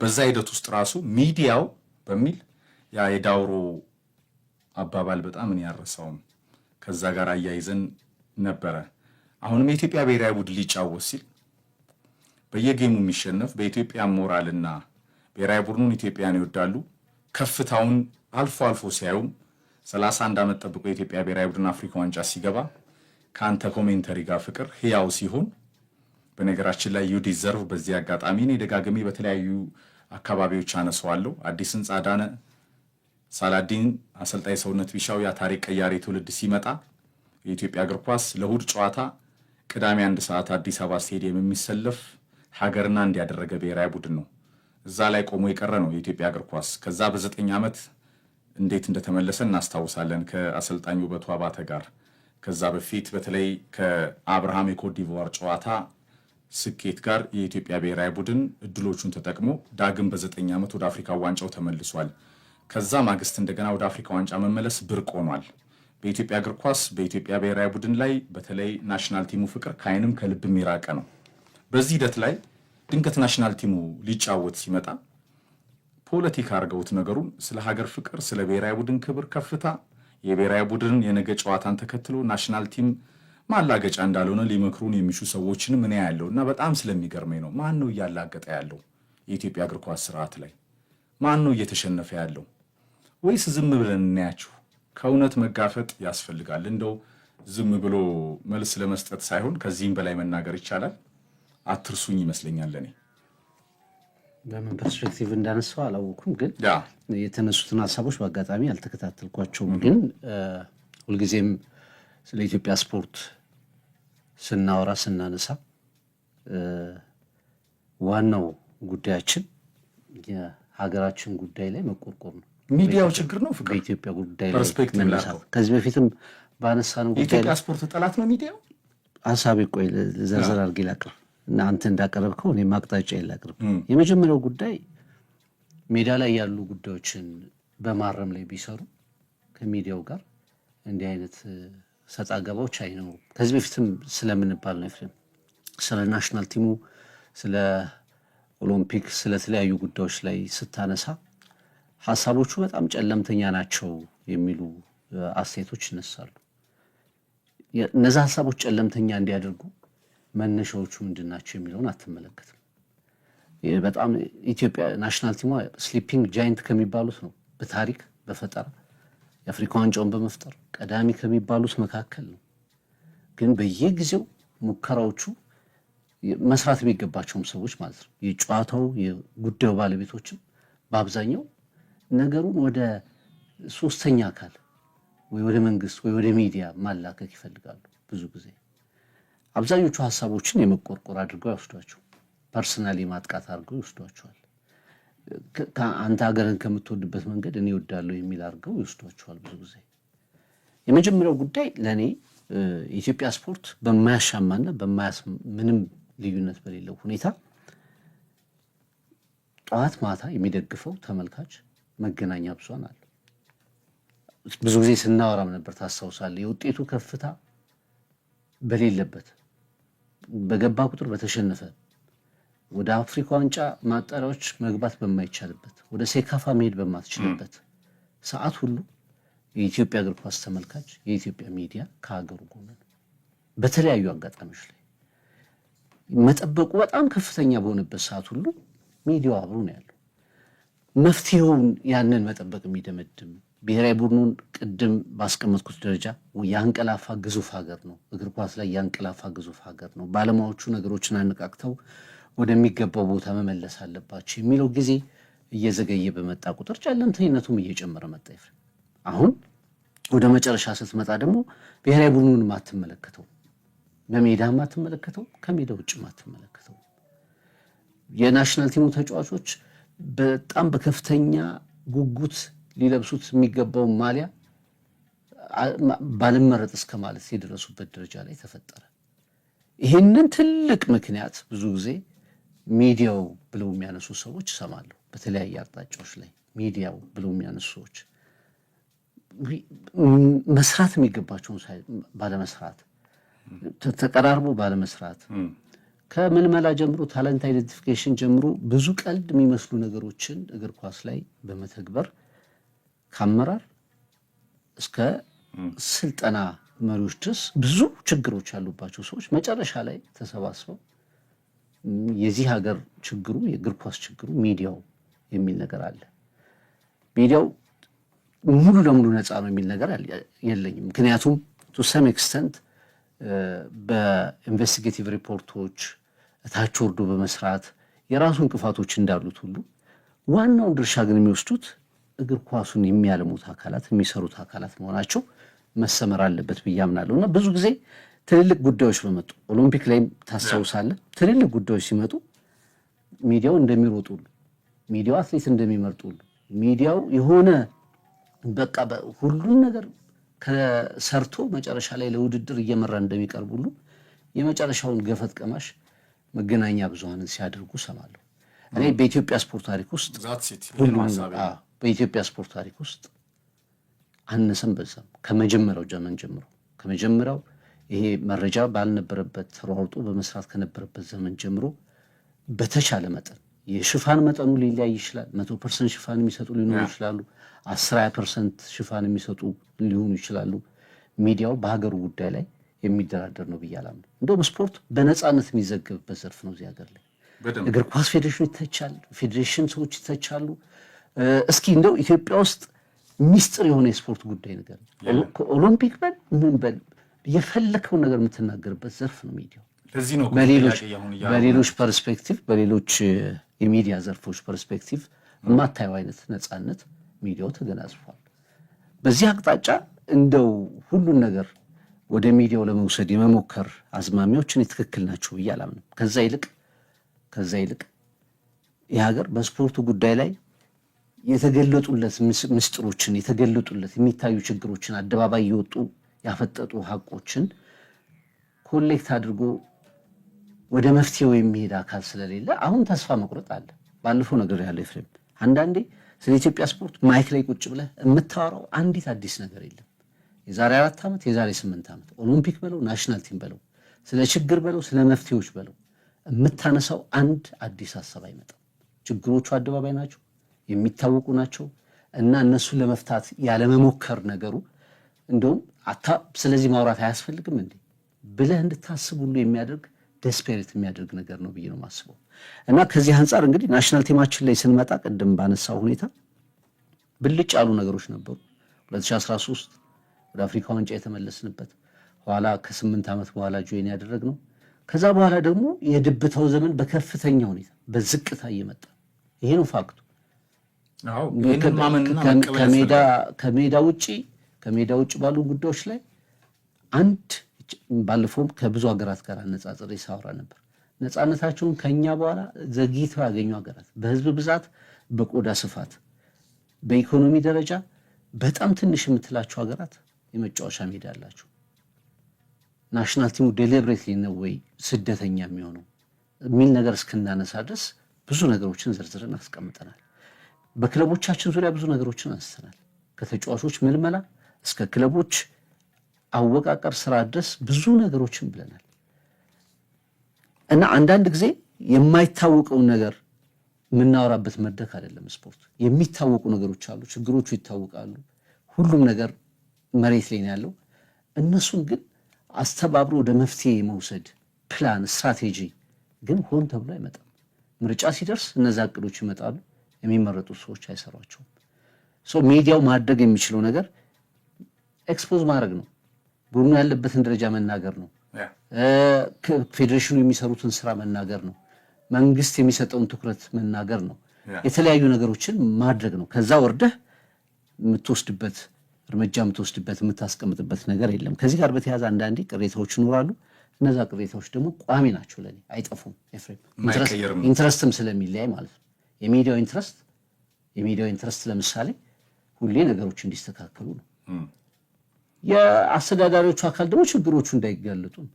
Speaker 1: በዛ ሂደት ውስጥ ራሱ ሚዲያው በሚል ያ የዳውሮ አባባል በጣም እኔ ያረሳውም ከዛ ጋር አያይዘን ነበረ። አሁንም የኢትዮጵያ ብሔራዊ ቡድን ሊጫወት ሲል በየ game ኡ የሚሸነፍ በኢትዮጵያ ሞራልና ብሔራዊ ቡድኑን ኢትዮጵያን ይወዳሉ። ከፍታውን አልፎ አልፎ ሲያዩም 31 ዓመት ጠብቆ የኢትዮጵያ ብሔራዊ ቡድን አፍሪካ ዋንጫ ሲገባ ከአንተ commentary ጋር ፍቅር ህያው ሲሆን፣ በነገራችን ላይ you deserve፣ በዚህ አጋጣሚ እኔ ደጋግሜ በተለያዩ አካባቢዎች አነሰዋለሁ። አዲስ ህንፃ ዳነ፣ ሳላዲን፣ አሰልጣኝ ሰውነት ቢሻው፣ ያ ታሪክ ቀያሪ ትውልድ ሲመጣ የኢትዮጵያ እግር ኳስ ለእሁድ ጨዋታ ቅዳሜ 1 ሰዓት አዲስ አበባ ስቴዲየም የሚሰለፍ ሀገርና እንዲያደረገ ብሔራዊ ቡድን ነው። እዛ ላይ ቆሞ የቀረ ነው የኢትዮጵያ እግር ኳስ። ከዛ በ9 ዓመት እንዴት እንደተመለሰ እናስታውሳለን ከአሰልጣኝ ውበቱ አባተ ጋር። ከዛ በፊት በተለይ ከአብርሃም የኮትዲቯር ጨዋታ ስኬት ጋር የኢትዮጵያ ብሔራዊ ቡድን እድሎቹን ተጠቅሞ ዳግም በ9 ዓመት ወደ አፍሪካ ዋንጫው ተመልሷል። ከዛ ማግስት እንደገና ወደ አፍሪካ ዋንጫ መመለስ ብርቅ ሆኗል። በኢትዮጵያ እግር ኳስ፣ በኢትዮጵያ ብሔራዊ ቡድን ላይ በተለይ national team ኡ ፍቅር ከአይንም ከልብም የራቀ ነው። በዚህ ሂደት ላይ ድንገት national team ኡ ሊጫወት ሲመጣ ፖለቲካ አድርገውት ነገሩን፣ ስለ ሀገር ፍቅር፣ ስለ ብሔራዊ ቡድን ክብር ከፍታ፣ የብሔራዊ ቡድን የነገ ጨዋታን ተከትሎ national team ማላገጫ እንዳልሆነ ሊመክሩን የሚሹ ሰዎችን ምን ያለው እና በጣም ስለሚገርመኝ ነው። ማን ነው እያላገጠ ያለው? የኢትዮጵያ እግር ኳስ ስርዓት ላይ ማን ነው እየተሸነፈ ያለው? ወይስ ዝም ብለን እናያችሁ? ከእውነት መጋፈጥ ያስፈልጋል። እንደው ዝም ብሎ መልስ ለመስጠት ሳይሆን ከዚህም በላይ መናገር ይቻላል። አትርሱኝ ይመስለኛል ለእኔ።
Speaker 2: በምን perspective እንዳነሳው አላወኩም፣ ግን የተነሱትን ሀሳቦች በአጋጣሚ አልተከታተልኳቸውም። ግን ሁልጊዜም ስለ ኢትዮጵያ ስፖርት ስናወራ፣ ስናነሳ ዋናው ጉዳያችን የሀገራችን ጉዳይ ላይ መቆርቆር ነው።
Speaker 1: ሚዲያው ችግር ነው። ፍቅር
Speaker 2: በኢትዮጵያ ጉዳይ ላይ መነሳት ከዚህ በፊትም ባነሳነው ጉዳይ
Speaker 1: የኢትዮጵያ ስፖርት ጠላት ነው ሚዲያው።
Speaker 2: ሀሳቤ ቆይ ዘርዘር አድርጌ ላቅርብ እና አንተ እንዳቀረብከው እኔም አቅጣጫ ላቅርብ። የመጀመሪያው ጉዳይ ሜዳ ላይ ያሉ ጉዳዮችን በማረም ላይ ቢሰሩ ከሚዲያው ጋር እንዲህ አይነት ሰጣ ገባዎች አይኖሩም። ከዚህ በፊትም ስለምንባል ነው ኤፍሬም፣ ስለ national team ኡ፣ ስለ ኦሎምፒክ፣ ስለተለያዩ ጉዳዮች ላይ ስታነሳ ሀሳቦቹ በጣም ጨለምተኛ ናቸው የሚሉ አስተያየቶች ይነሳሉ። እነዚ ሀሳቦች ጨለምተኛ እንዲያደርጉ መነሻዎቹ ምንድን ናቸው የሚለውን አትመለከትም። በጣም ኢትዮጵያ national team ሟ sleeping giant ከሚባሉት ነው። በታሪክ፣ በፈጠራ፣ የአፍሪካ ዋንጫውን በመፍጠር ቀዳሚ ከሚባሉት መካከል ነው። ግን በየጊዜው ሙከራዎቹ መስራት የሚገባቸውም ሰዎች ማለት ነው፣ የጨዋታው የጉዳዩ ባለቤቶችም በአብዛኛው ነገሩን ወደ ሶስተኛ አካል ወይ ወደ መንግስት ወይ ወደ ሚዲያ ማላከክ ይፈልጋሉ። ብዙ ጊዜ አብዛኞቹ ሀሳቦችን የመቆርቆር አድርገው ይወስዷቸው፣ personally ማጥቃት አድርገው ይወስዷቸዋል። አንተ ሀገርን ከምትወድበት መንገድ እኔ እወዳለሁ የሚል አድርገው ይወስዷቸዋል። ብዙ ጊዜ የመጀመሪያው ጉዳይ ለእኔ የኢትዮጵያ ስፖርት በማያሻማና ምንም ልዩነት በሌለው ሁኔታ ጠዋት ማታ የሚደግፈው ተመልካች፣ መገናኛ ብዙሃን አለ። ብዙ ጊዜ ስናወራም ነበር፣ ታስታውሳለህ። የውጤቱ ከፍታ በሌለበት፣ በገባ ቁጥር በተሸነፈ፣ ወደ አፍሪካ ዋንጫ ማጣሪያዎች መግባት በማይቻልበት፣ ወደ ሴካፋ መሄድ በማትችልበት ሰዓት ሁሉ የኢትዮጵያ እግር ኳስ ተመልካች፣ የኢትዮጵያ ሚዲያ ከሀገሩ ጎን ነው። በተለያዩ አጋጣሚዎች ላይ መጠበቁ በጣም ከፍተኛ በሆነበት ሰዓት ሁሉ ሚዲያው አብሮ ነው ያለው። መፍትሄውን ያንን መጠበቅ የሚደመድም፣ ብሔራዊ ቡድኑን ቅድም ባስቀመጥኩት ደረጃ ያንቀላፋ ግዙፍ ሀገር ነው። እግር ኳስ ላይ ያንቀላፋ ግዙፍ ሀገር ነው። ባለሙያዎቹ ነገሮችን አነቃቅተው ወደሚገባው ቦታ መመለስ አለባቸው የሚለው ጊዜ እየዘገየ በመጣ ቁጥር ጨለምተኝነቱም እየጨመረ መጣ። ይፍሬ፣ አሁን ወደ መጨረሻ ስትመጣ ደግሞ ብሔራዊ ቡድኑን ማትመለከተው፣ በሜዳ ማትመለከተው፣ ከሜዳ ውጭ ማትመለከተው፣ የ national team ኡ ተጫዋቾች በጣም በከፍተኛ ጉጉት ሊለብሱት የሚገባውን ማሊያ ባልመረጥ እስከ ማለት የደረሱበት ደረጃ ላይ ተፈጠረ። ይህንን ትልቅ ምክንያት ብዙ ጊዜ ሚዲያው ብለው የሚያነሱ ሰዎች እሰማለሁ። በተለያየ አቅጣጫዎች ላይ ሚዲያው ብለው የሚያነሱ ሰዎች መስራት የሚገባቸውን ባለመስራት፣ ተቀራርቦ ባለመስራት፣ ከምልመላ ጀምሮ፣ talent identification ጀምሮ ብዙ ቀልድ የሚመስሉ ነገሮችን እግር ኳስ ላይ በመተግበር ከአመራር እስከ ስልጠና መሪዎች ድረስ ብዙ ችግሮች ያሉባቸው ሰዎች መጨረሻ ላይ ተሰባስበው የዚህ ሀገር ችግሩ፣ የእግር ኳስ ችግሩ ሚዲያው የሚል ነገር አለ። ሚዲያው ሙሉ ለሙሉ ነፃ ነው የሚል ነገር የለኝም። ምክንያቱም to some extent በ investigative ሪፖርቶች እታች ወርዶ በመስራት የራሱ እንቅፋቶች እንዳሉት ሁሉ ዋናውን ድርሻ ግን የሚወስዱት እግር ኳሱን የሚመለከቱ ሰዎች ናቸው። እግር ኳሱን የሚያለሙት አካላት፣ የሚሰሩት አካላት መሆናቸው መሰመር አለበት ብዬ አምናለሁ። እና ብዙ ጊዜ ትልልቅ ጉዳዮች በመጡ፣ ኦሎምፒክ ላይም ታስታውሳለህ፣ ትልልቅ ጉዳዮች ሲመጡ ሚዲያው እንደሚሮጡ ሁሉ፣ ሚዲያው አትሌት እንደሚመርጡ ሁሉ፣ ሚዲያው የሆነ በቃ ሁሉን ነገር ከሰርቶ መጨረሻ ላይ ለውድድር እየመራ እንደሚቀርብ ሁሉ የመጨረሻውን ገፈት ቀማሽ መገናኛ ብዙሃንን ሲያደርጉ ሰማለሁ። እኔ በኢትዮጵያ ስፖርት ታሪክ ውስጥ በኢትዮጵያ ስፖርት ታሪክ ውስጥ አነሰም በዛም ከመጀመሪያው ዘመን ጀምሮ፣ ከመጀመሪያው ይሄ መረጃ ባልነበረበት፣ ተሯሩጦ በመስራት ከነበረበት ዘመን ጀምሮ በተቻለ መጠን የሽፋን መጠኑ ሊለያይ ይችላል። 100% ሽፋን የሚሰጡ ሊኖሩ ይችላሉ። 10 20% ሽፋን የሚሰጡ ሊሆኑ ይችላሉ። ሚዲያው በሀገሩ ጉዳይ ላይ የሚደራደር ነው ብዬ አላምንም። እንደውም ስፖርት በነፃነት የሚዘገብበት ዘርፍ ነው እዚህ ሀገር ላይ። እግር ኳስ ፌዴሬሽኑ ይተቻል፣ ፌዴሬሽን ሰዎች ይተቻሉ። እስኪ እንደው ኢትዮጵያ ውስጥ ሚስጥር የሆነ የስፖርት ጉዳይ ነገር፣ ኦሎምፒክ በል ምን በል፣ የፈለከውን ነገር የምትናገርበት ዘርፍ ነው ሚዲያው። በሌሎች perspective፣ በሌሎች የሚዲያ ዘርፎች perspective የማታየው አይነት ነፃነት ሚዲያው ተጎናጽፏል። በዚህ አቅጣጫ እንደው ሁሉን ነገር ወደ ሚዲያው ለመውሰድ የመሞከር አዝማሚያዎች እኔ ትክክል ናቸው ብዬ አላምንም። ከዛ ይልቅ የሀገር በስፖርቱ ጉዳይ ላይ የተገለጡለት ምስጢሮችን፣ የተገለጡለት የሚታዩ ችግሮችን፣ አደባባይ የወጡ ያፈጠጡ ሀቆችን collect አድርጎ ወደ መፍትሄው የሚሄድ አካል ስለሌለ አሁን ተስፋ መቁረጥ አለ። ባለፈው ነገር ያለው ኤፍሬም፣ አንዳንዴ ስለ ኢትዮጵያ ስፖርት mic ላይ ቁጭ ብለህ የምታወራው አንዲት አዲስ ነገር የለም። የዛሬ 4 ዓመት፣ የዛሬ 8 ዓመት ኦሎምፒክ በለው፣ national team በለው፣ ስለ ችግር በለው፣ ስለ መፍትሄዎች በለው የምታነሳው አንድ አዲስ ሀሳብ አይመጣም። ችግሮቹ አደባባይ ናቸው፣ የሚታወቁ ናቸው እና እነሱን ለመፍታት ያለመሞከር ነገሩ እንደውም ስለዚህ ማውራት አያስፈልግም እንዴ ብለህ እንድታስብ ሁሉ የሚያደርግ፣ desperate የሚያደርግ ነገር ነው ብዬ ነው የማስበው። እና ከዚህ አንጻር እንግዲህ national team ኣችን ላይ ስንመጣ ቅድም ባነሳው ሁኔታ ብልጭ ያሉ ነገሮች ነበሩ። 2013 ወደ አፍሪካ ዋንጫ የተመለስንበት፣ ኋላ ከ8 ዓመት በኋላ join ያደረግነው፣ ከዛ በኋላ ደግሞ የድብታው ዘመን በከፍተኛ ሁኔታ በዝቅታ እየመጣ፣ ይሄ ነው fact ኡ። ከሜዳ ውጭ ባሉ ጉዳዮች ላይ አንድ ባለፈውም ከብዙ ሀገራት ጋር አነጻጽሬ ሳወራ ነበር። ነፃነታቸውን ከኛ በኋላ ዘግይተው ያገኙ ሀገራት በህዝብ ብዛት፣ በቆዳ ስፋት፣ በኢኮኖሚ ደረጃ በጣም ትንሽ የምትላቸው ሀገራት የመጫወቻ ሜዳ አላቸው። National team ኡ deliberately ነው ወይ ስደተኛ የሚሆነው የሚል ነገር እስክናነሳ ድረስ ብዙ ነገሮችን ዘርዝረን አስቀምጠናል። በክለቦቻችን ዙሪያ ብዙ ነገሮችን አንስተናል። ከተጫዋቾች ምልመላ እስከ ክለቦች አወቃቀር ስራ ድረስ ብዙ ነገሮችን ብለናል። እና አንዳንድ ጊዜ የማይታወቀውን ነገር የምናወራበት መድረክ አይደለም ስፖርት። የሚታወቁ ነገሮች አሉ፣ ችግሮቹ ይታወቃሉ። ሁሉም ነገር መሬት ላይ ነው ያለው። እነሱን ግን አስተባብሮ ወደ መፍትሄ የመውሰድ ፕላን፣ ስትራቴጂ ግን ሆን ተብሎ አይመጣም። ምርጫ ሲደርስ እነዛ እቅዶች ይመጣሉ። የሚመረጡ ሰዎች አይሰሯቸውም። So ሚዲያው ማድረግ የሚችለው ነገር expose ማድረግ ነው። ቡድኑ ያለበትን ደረጃ መናገር ነው። ፌዴሬሽኑ የሚሰሩትን ስራ መናገር ነው። መንግስት የሚሰጠውን ትኩረት መናገር ነው። የተለያዩ ነገሮችን ማድረግ ነው። ከዛ ወርደህ የምትወስድበት እርምጃ፣ የምትወስድበት፣ የምታስቀምጥበት ነገር የለም። ከዚህ ጋር በተያያዘ አንዳንዴ ቅሬታዎች ይኖራሉ። እነዛ ቅሬታዎች ደግሞ ቋሚ ናቸው፣ ለኔ አይጠፉም። ኤፍሬም፣ interest ም ስለሚለያይ ማለት ነው። የሚዲያው interest ለምሳሌ ሁሌ ነገሮች እንዲስተካከሉ ነው። የአስተዳዳሪዎቹ አካል ደግሞ ችግሮቹ እንዳይጋለጡ ነው።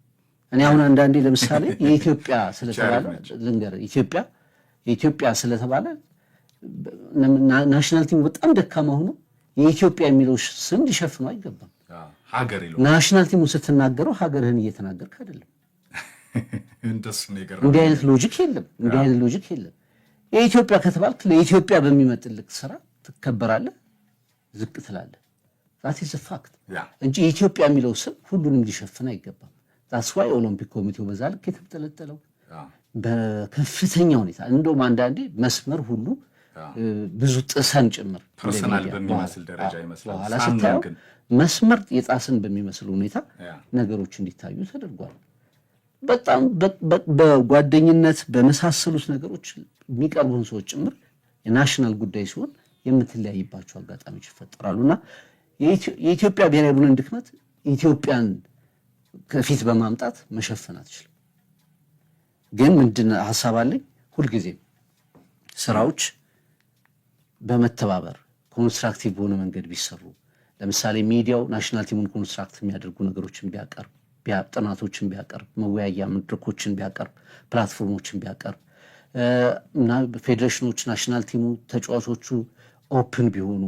Speaker 2: እኔ አሁን አንዳንዴ ለምሳሌ የኢትዮጵያ ስለተባለ ልንገርህ፣ ኢትዮጵያ የኢትዮጵያ ስለተባለ national team ኡ በጣም ደካማ ሆኖ የኢትዮጵያ የሚለው ስም ሊሸፍነው አይገባም። National team ኡን ስትናገረው ሀገርህን እየተናገርክ አይደለም። እንዲህ አይነት logic የለም። እንዲህ አይነት logic የለም። የኢትዮጵያ ከተባልክ ለኢትዮጵያ በሚመጥልክ ስራ ትከበራለህ፣ ዝቅ ትላለህ። That is fact እንጂ የኢትዮጵያ የሚለው ስም ሁሉንም ሊሸፍን አይገባም። That's why ኦሎምፒክ ኮሚቴው በዛ ልክ የተብጠለጠለው በከፍተኛ ሁኔታ፣ እንደውም አንዳንዴ መስመር ሁሉ ብዙ ጥሰን ጭምር
Speaker 1: personal በሚመስል ደረጃ ይመስላል።
Speaker 2: በኋላ ስታየው መስመር የጣስን በሚመስል ሁኔታ ነገሮች እንዲታዩ ተደርጓል። በጣም በጓደኝነት በመሳሰሉት ነገሮች የሚቀርቡን ሰዎች ጭምር የ national ጉዳይ ሲሆን የምትለያይባቸው አጋጣሚዎች ይፈጠራሉ። እና የኢትዮጵያ ብሔራዊ ቡድን ድክመት ኢትዮጵያን ከፊት በማምጣት መሸፈን አትችልም። ግን ምንድን ሀሳብ አለኝ፣ ሁልጊዜም ስራዎች በመተባበር constructive በሆነ መንገድ ቢሰሩ፣ ለምሳሌ ሚዲያው national team ኡን construct የሚያደርጉ ነገሮችን ቢያቀርብ፣ ጥናቶችን ቢያቀርብ፣ መወያያ መድረኮችን ቢያቀርብ፣ platform ኦችን ቢያቀርብ እና ፌዴሬሽኖች፣ national team ኡ፣ ተጫዋቾቹ open ቢሆኑ፣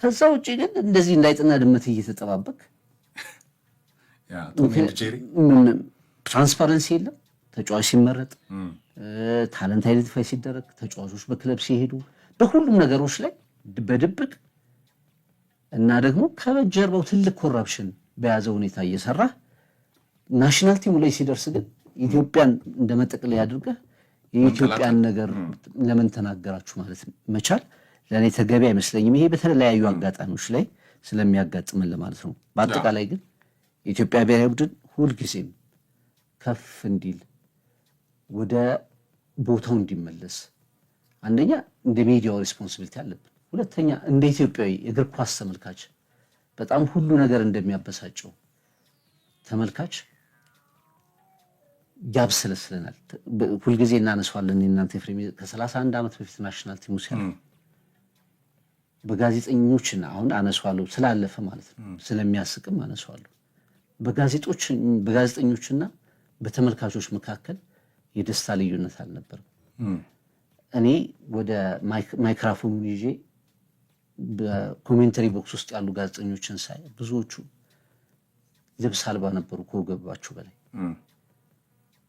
Speaker 2: ከዛ ውጭ ግን እንደዚህ እንዳይጥና ድመት እየተጠባበቅ transparency የለም። ተጫዋች ሲመረጥ፣ talent identify ሲደረግ፣ ተጫዋቾች በክለብ ሲሄዱ፣ በሁሉም ነገሮች ላይ በድብቅ እና ደግሞ ከጀርባው ትልቅ corruption በያዘ ሁኔታ እየሰራ national team ኡ ላይ ሲደርስ ግን ኢትዮጵያን እንደ መጠቅለያ አድርገህ የኢትዮጵያን ነገር ለምን ተናገራችሁ ማለት መቻል ለእኔ ተገቢ አይመስለኝም። ይሄ በተለያዩ አጋጣሚዎች ላይ ስለሚያጋጥምን ለማለት ነው። በአጠቃላይ ግን የኢትዮጵያ ብሔራዊ ቡድን ሁልጊዜም ከፍ እንዲል፣ ወደ ቦታው እንዲመለስ አንደኛ እንደ ሚዲያው responsibility አለብን። ሁለተኛ እንደ ኢትዮጵያዊ እግር ኳስ ተመልካች፣ በጣም ሁሉ ነገር እንደሚያበሳጨው ተመልካች ያብሰለስለናል። ሁልጊዜ እናነሷለን። እናንተ ኤፍሬም፣ ከ31 ዓመት በፊት national team ኡ ሲያልፍ በጋዜጠኞችና፣ አሁን አነሷለሁ ስላለፈ ማለት ነው፣ ስለሚያስቅም አነሷለሁ። በጋዜጠኞችና በተመልካቾች መካከል የደስታ ልዩነት አልነበርም። እኔ ወደ ማይክራፎኑን ይዤ በ commentary box ውስጥ ያሉ ጋዜጠኞችን ሳይ ብዙዎቹ ልብስ አልባ ነበሩ፣ ከወገባቸው በላይ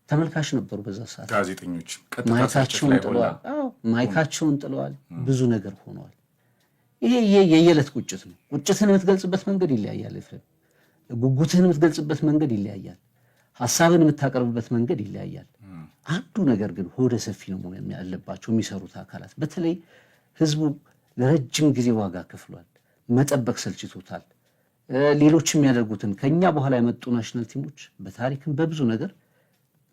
Speaker 2: ተመልካች ነበሩ። በዛ ሰዓት
Speaker 1: ጋዜጠኞች
Speaker 2: ማይካቸውን ጥለዋል። ማይካቸውን ጥለዋል። ብዙ ነገር ሆነዋል። ይሄ የየዕለት ቁጭት ነው። ቁጭትን የምትገልጽበት መንገድ ይለያያል። ኤፍሬም፣ ጉጉትህን የምትገልጽበት መንገድ ይለያያል። ሀሳብን የምታቀርብበት መንገድ ይለያያል። አንዱ ነገር ግን ሆደ ሰፊ ነው መሆን ያለባቸው የሚሰሩት አካላት። በተለይ ህዝቡ ለረጅም ጊዜ ዋጋ ከፍሏል። መጠበቅ ሰልችቶታል። ሌሎች የሚያደርጉትን፣ ከኛ በኋላ የመጡ national team ኦች በታሪክም በብዙ ነገር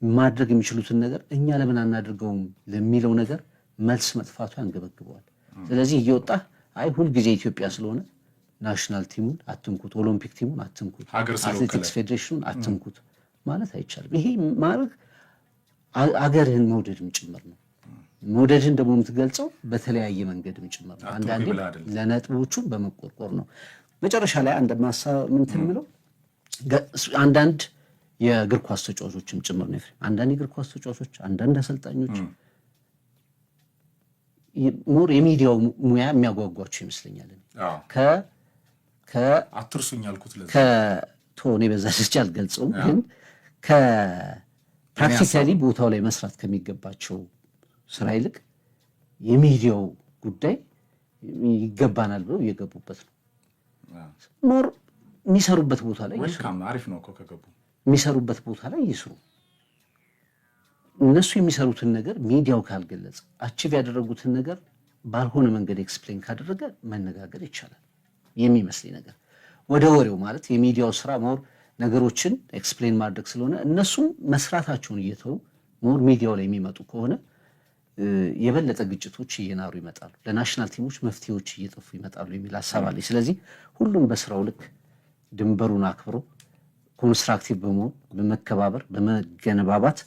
Speaker 2: ማድረግ የሚችሉትን ነገር እኛ ለምን አናደርገውም ለሚለው ነገር መልስ መጥፋቱ ያንገበግበዋል። ስለዚህ እየወጣ አይ ሁልጊዜ ኢትዮጵያ ስለሆነ national team ኡን አትንኩት፣ ኦሎምፒክ team ኡን አትንኩት፣ አትሌቲክስ ፌዴሬሽኑን አትንኩት ማለት አይቻልም። ይሄ ማድረግ አገርህን መውደድም ጭምር ነው። መውደድህን ደግሞ የምትገልጸው በተለያየ መንገድም ጭምር ነው። አንዳንዴ ለነጥቦቹ በመቆርቆር ነው። መጨረሻ ላይ አንድ ማሳ ምንትን የምለው አንዳንድ የእግር ኳስ ተጫዋቾችም ጭምር ነው። አንዳንድ የእግር ኳስ ተጫዋቾች፣ አንዳንድ አሰልጣኞች more የሚዲያው ሙያ የሚያጓጓቸው ይመስለኛል።
Speaker 1: አትርሱኝ ያልኩት
Speaker 2: ከቶኔ በዛ ደረጃ አልገልጸውም፣ ግን ከ practically ቦታው ላይ መስራት ከሚገባቸው ስራ ይልቅ የሚዲያው ጉዳይ ይገባናል ብለው እየገቡበት ነው። More የሚሰሩበት ቦታ ላይ
Speaker 1: አሪፍ ነው እኮ ከገቡ።
Speaker 2: የሚሰሩበት ቦታ ላይ ይስሩ። እነሱ የሚሰሩትን ነገር ሚዲያው ካልገለጸ፣ achieve ያደረጉትን ነገር ባልሆነ መንገድ explain ካደረገ መነጋገር ይቻላል የሚመስለኝ ነገር። ወደ ወሬው ማለት የሚዲያው ስራ more ነገሮችን explain ማድረግ ስለሆነ እነሱም መስራታቸውን እየተዉ more ሚዲያው ላይ የሚመጡ ከሆነ የበለጠ ግጭቶች እየናሩ ይመጣሉ፣ ለ national team ኦች መፍትሄዎች እየጠፉ ይመጣሉ የሚል ሀሳብ አለኝ። ስለዚህ ሁሉም በስራው ልክ ድንበሩን አክብሮ constructive በመሆን፣ በመከባበር፣ በመገነባባት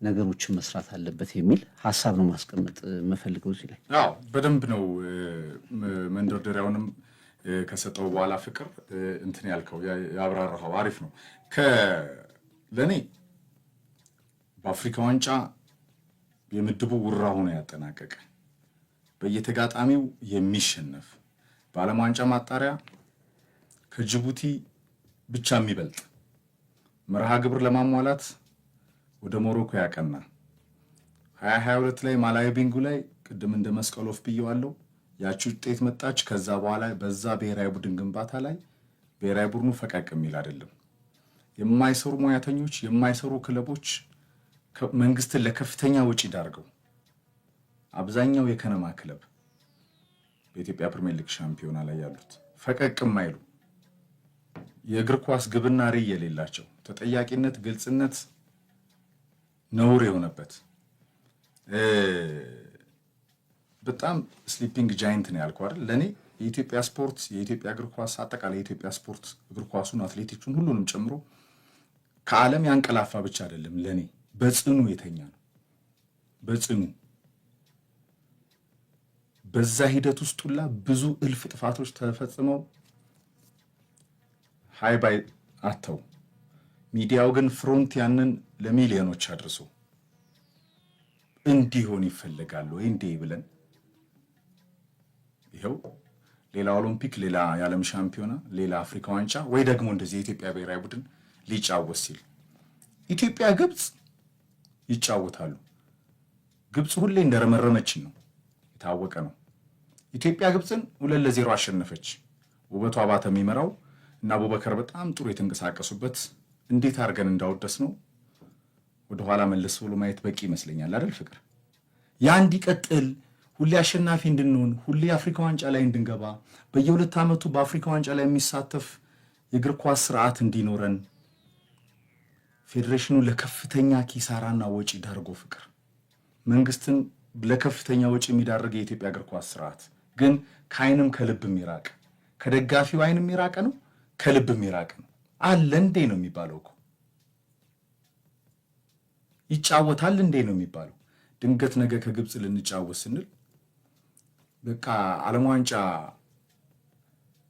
Speaker 2: ነገሮችን መስራት አለበት የሚል ሀሳብ ነው ማስቀመጥ የምፈልገው እዚህ ላይ።
Speaker 1: አዎ፣ በደንብ ነው መንደርደሪያውንም ከሰጠው በኋላ ፍቅር እንትን ያልከው፣ ያብራራኸው አሪፍ ነው። ለእኔ በአፍሪካ ዋንጫ የምድቡ ውራ ሆኖ ያጠናቀቀ፣ በየተጋጣሚው የሚሸነፍ፣ በዓለም ዋንጫ ማጣሪያ ከጅቡቲ ብቻ የሚበልጥ መርሃ ግብር ለማሟላት ወደ ሞሮኮ ያቀና፣ 2022 ላይ ማላዊ ቢንጉ ላይ ቅድም እንደ መስቀል ወፍ ብየዋለሁ። ያቺ ውጤት መጣች። ከዛ በኋላ በዛ ብሔራዊ ቡድን ግንባታ ላይ ብሔራዊ ቡድኑ ፈቀቅ የሚል አይደለም። የማይሰሩ ሙያተኞች፣ የማይሰሩ ክለቦች መንግስትን ለከፍተኛ ወጪ ዳርገው አብዛኛው የከነማ ክለብ በኢትዮጵያ ፕሪሚየር ሊግ ሻምፒዮና ላይ ያሉት ፈቀቅ የማይሉ፣ የእግር ኳስ ግብና ራዕይ የሌላቸው፣ ተጠያቂነት፣ ግልጽነት ነውር የሆነበት፣ በጣም sleeping giant ነው ያልከው አይደል? ለእኔ የኢትዮጵያ ስፖርት፣ የኢትዮጵያ እግር ኳስ፣ አጠቃላይ የኢትዮጵያ ስፖርት እግር ኳሱን፣ አትሌቲክሱን ሁሉንም ጨምሮ ከዓለም ያንቀላፋ ብቻ አይደለም፣ ለእኔ በጽኑ የተኛ ነው። በጽኑ በዛ ሂደት ውስጥ ሁላ ብዙ እልፍ ጥፋቶች ተፈጽመው ሃይ ባይ አተው ሚዲያው ግን front ያንን ለሚሊዮኖች አድርሶ እንዲሆን ይፈለጋል ወይ እንዴ ብለን ይኸው ሌላ ኦሎምፒክ፣ ሌላ የዓለም ሻምፒዮና፣ ሌላ አፍሪካ ዋንጫ ወይ ደግሞ እንደዚህ የኢትዮጵያ ብሔራዊ ቡድን ሊጫወት ሲል ኢትዮጵያ ግብፅ ይጫወታሉ። ግብፅ ሁሌ እንደረመረመችን ነው፣ የታወቀ ነው። ኢትዮጵያ ግብፅን 2-0 አሸነፈች። ውበቱ አባተ የሚመራው እና አቡበከር በጣም ጥሩ የተንቀሳቀሱበት፣ እንዴት አድርገን እንዳወደስ ነው ወደኋላ መለስ ብሎ ማየት በቂ ይመስለኛል። አይደል ፍቅር? ያ እንዲቀጥል፣ ሁሌ አሸናፊ እንድንሆን፣ ሁሌ አፍሪካ ዋንጫ ላይ እንድንገባ፣ በየ2 ዓመቱ በአፍሪካ ዋንጫ ላይ የሚሳተፍ የእግር ኳስ ስርዓት እንዲኖረን ፌዴሬሽኑ ለከፍተኛ ኪሳራና ወጪ ዳርጎ፣ ፍቅር፣ መንግስትን ለከፍተኛ ወጪ የሚዳርግ የኢትዮጵያ እግር ኳስ ስርዓት ግን ከአይንም ከልብም የራቀ፣ ከደጋፊው አይንም የራቀ ነው፣ ከልብም የራቀ ነው። አለ እንዴ ነው የሚባለው እኮ፣ ይጫወታል እንዴ ነው የሚባለው። ድንገት ነገ ከግብፅ ልንጫወት ስንል በቃ ዓለም ዋንጫ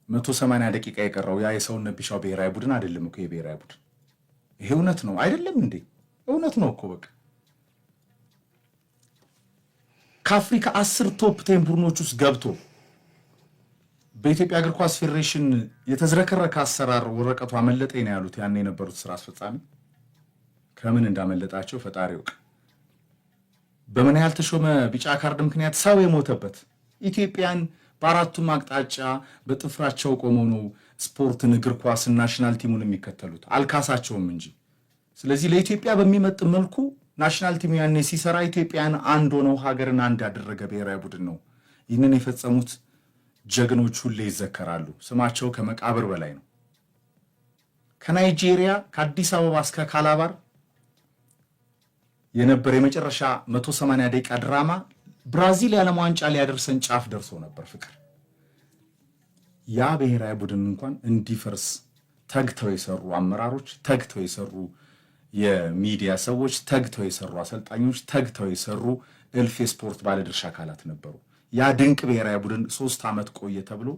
Speaker 1: 180 ደቂቃ የቀረው ያ የሰውነት ቢሻው ብሔራዊ ቡድን አይደለም እኮ የብሔራዊ ቡድን። ይሄ እውነት ነው አይደለም እንዴ? እውነት ነው እኮ። በቃ ከአፍሪካ 10 top 10 ቡድኖች ውስጥ ገብቶ በኢትዮጵያ እግር ኳስ ፌዴሬሽን የተዝረከረከ አሰራር ወረቀቱ አመለጠኝ ነው ያሉት ያን የነበሩት ስራ አስፈጻሚ። ከምን እንዳመለጣቸው ፈጣሪ ይወቅ። በምን ያህል ተሾመ ቢጫ ካርድ ምክንያት ሰው የሞተበት፣ ኢትዮጵያን በአራቱም አቅጣጫ በጥፍራቸው ቆመው ነው ስፖርትን፣ እግር ኳስን፣ national team ኡን የሚከተሉት፣ አልካሳቸውም እንጂ። ስለዚህ ለኢትዮጵያ በሚመጥን መልኩ national team ኡ ያኔ ሲሰራ ኢትዮጵያን አንድ ሆነው ሀገርን አንድ ያደረገ ብሔራዊ ቡድን ነው። ይህንን የፈጸሙት ጀግኖች ሁሌ ይዘከራሉ። ስማቸው ከመቃብር በላይ ነው። ከናይጄሪያ ከአዲስ አበባ እስከ ካላባር የነበረ የመጨረሻ 180 ደቂቃ ድራማ ብራዚል የዓለም ዋንጫ ሊያደርሰን ጫፍ ደርሶ ነበር። ፍቅር፣ ያ ብሔራዊ ቡድን እንኳን እንዲፈርስ ተግተው የሰሩ አመራሮች፣ ተግተው የሰሩ የሚዲያ ሰዎች፣ ተግተው የሰሩ አሰልጣኞች፣ ተግተው የሰሩ እልፍ የስፖርት ባለድርሻ አካላት ነበሩ። ያ ድንቅ ብሔራዊ ቡድን 3 ዓመት ቆየ ተብሎ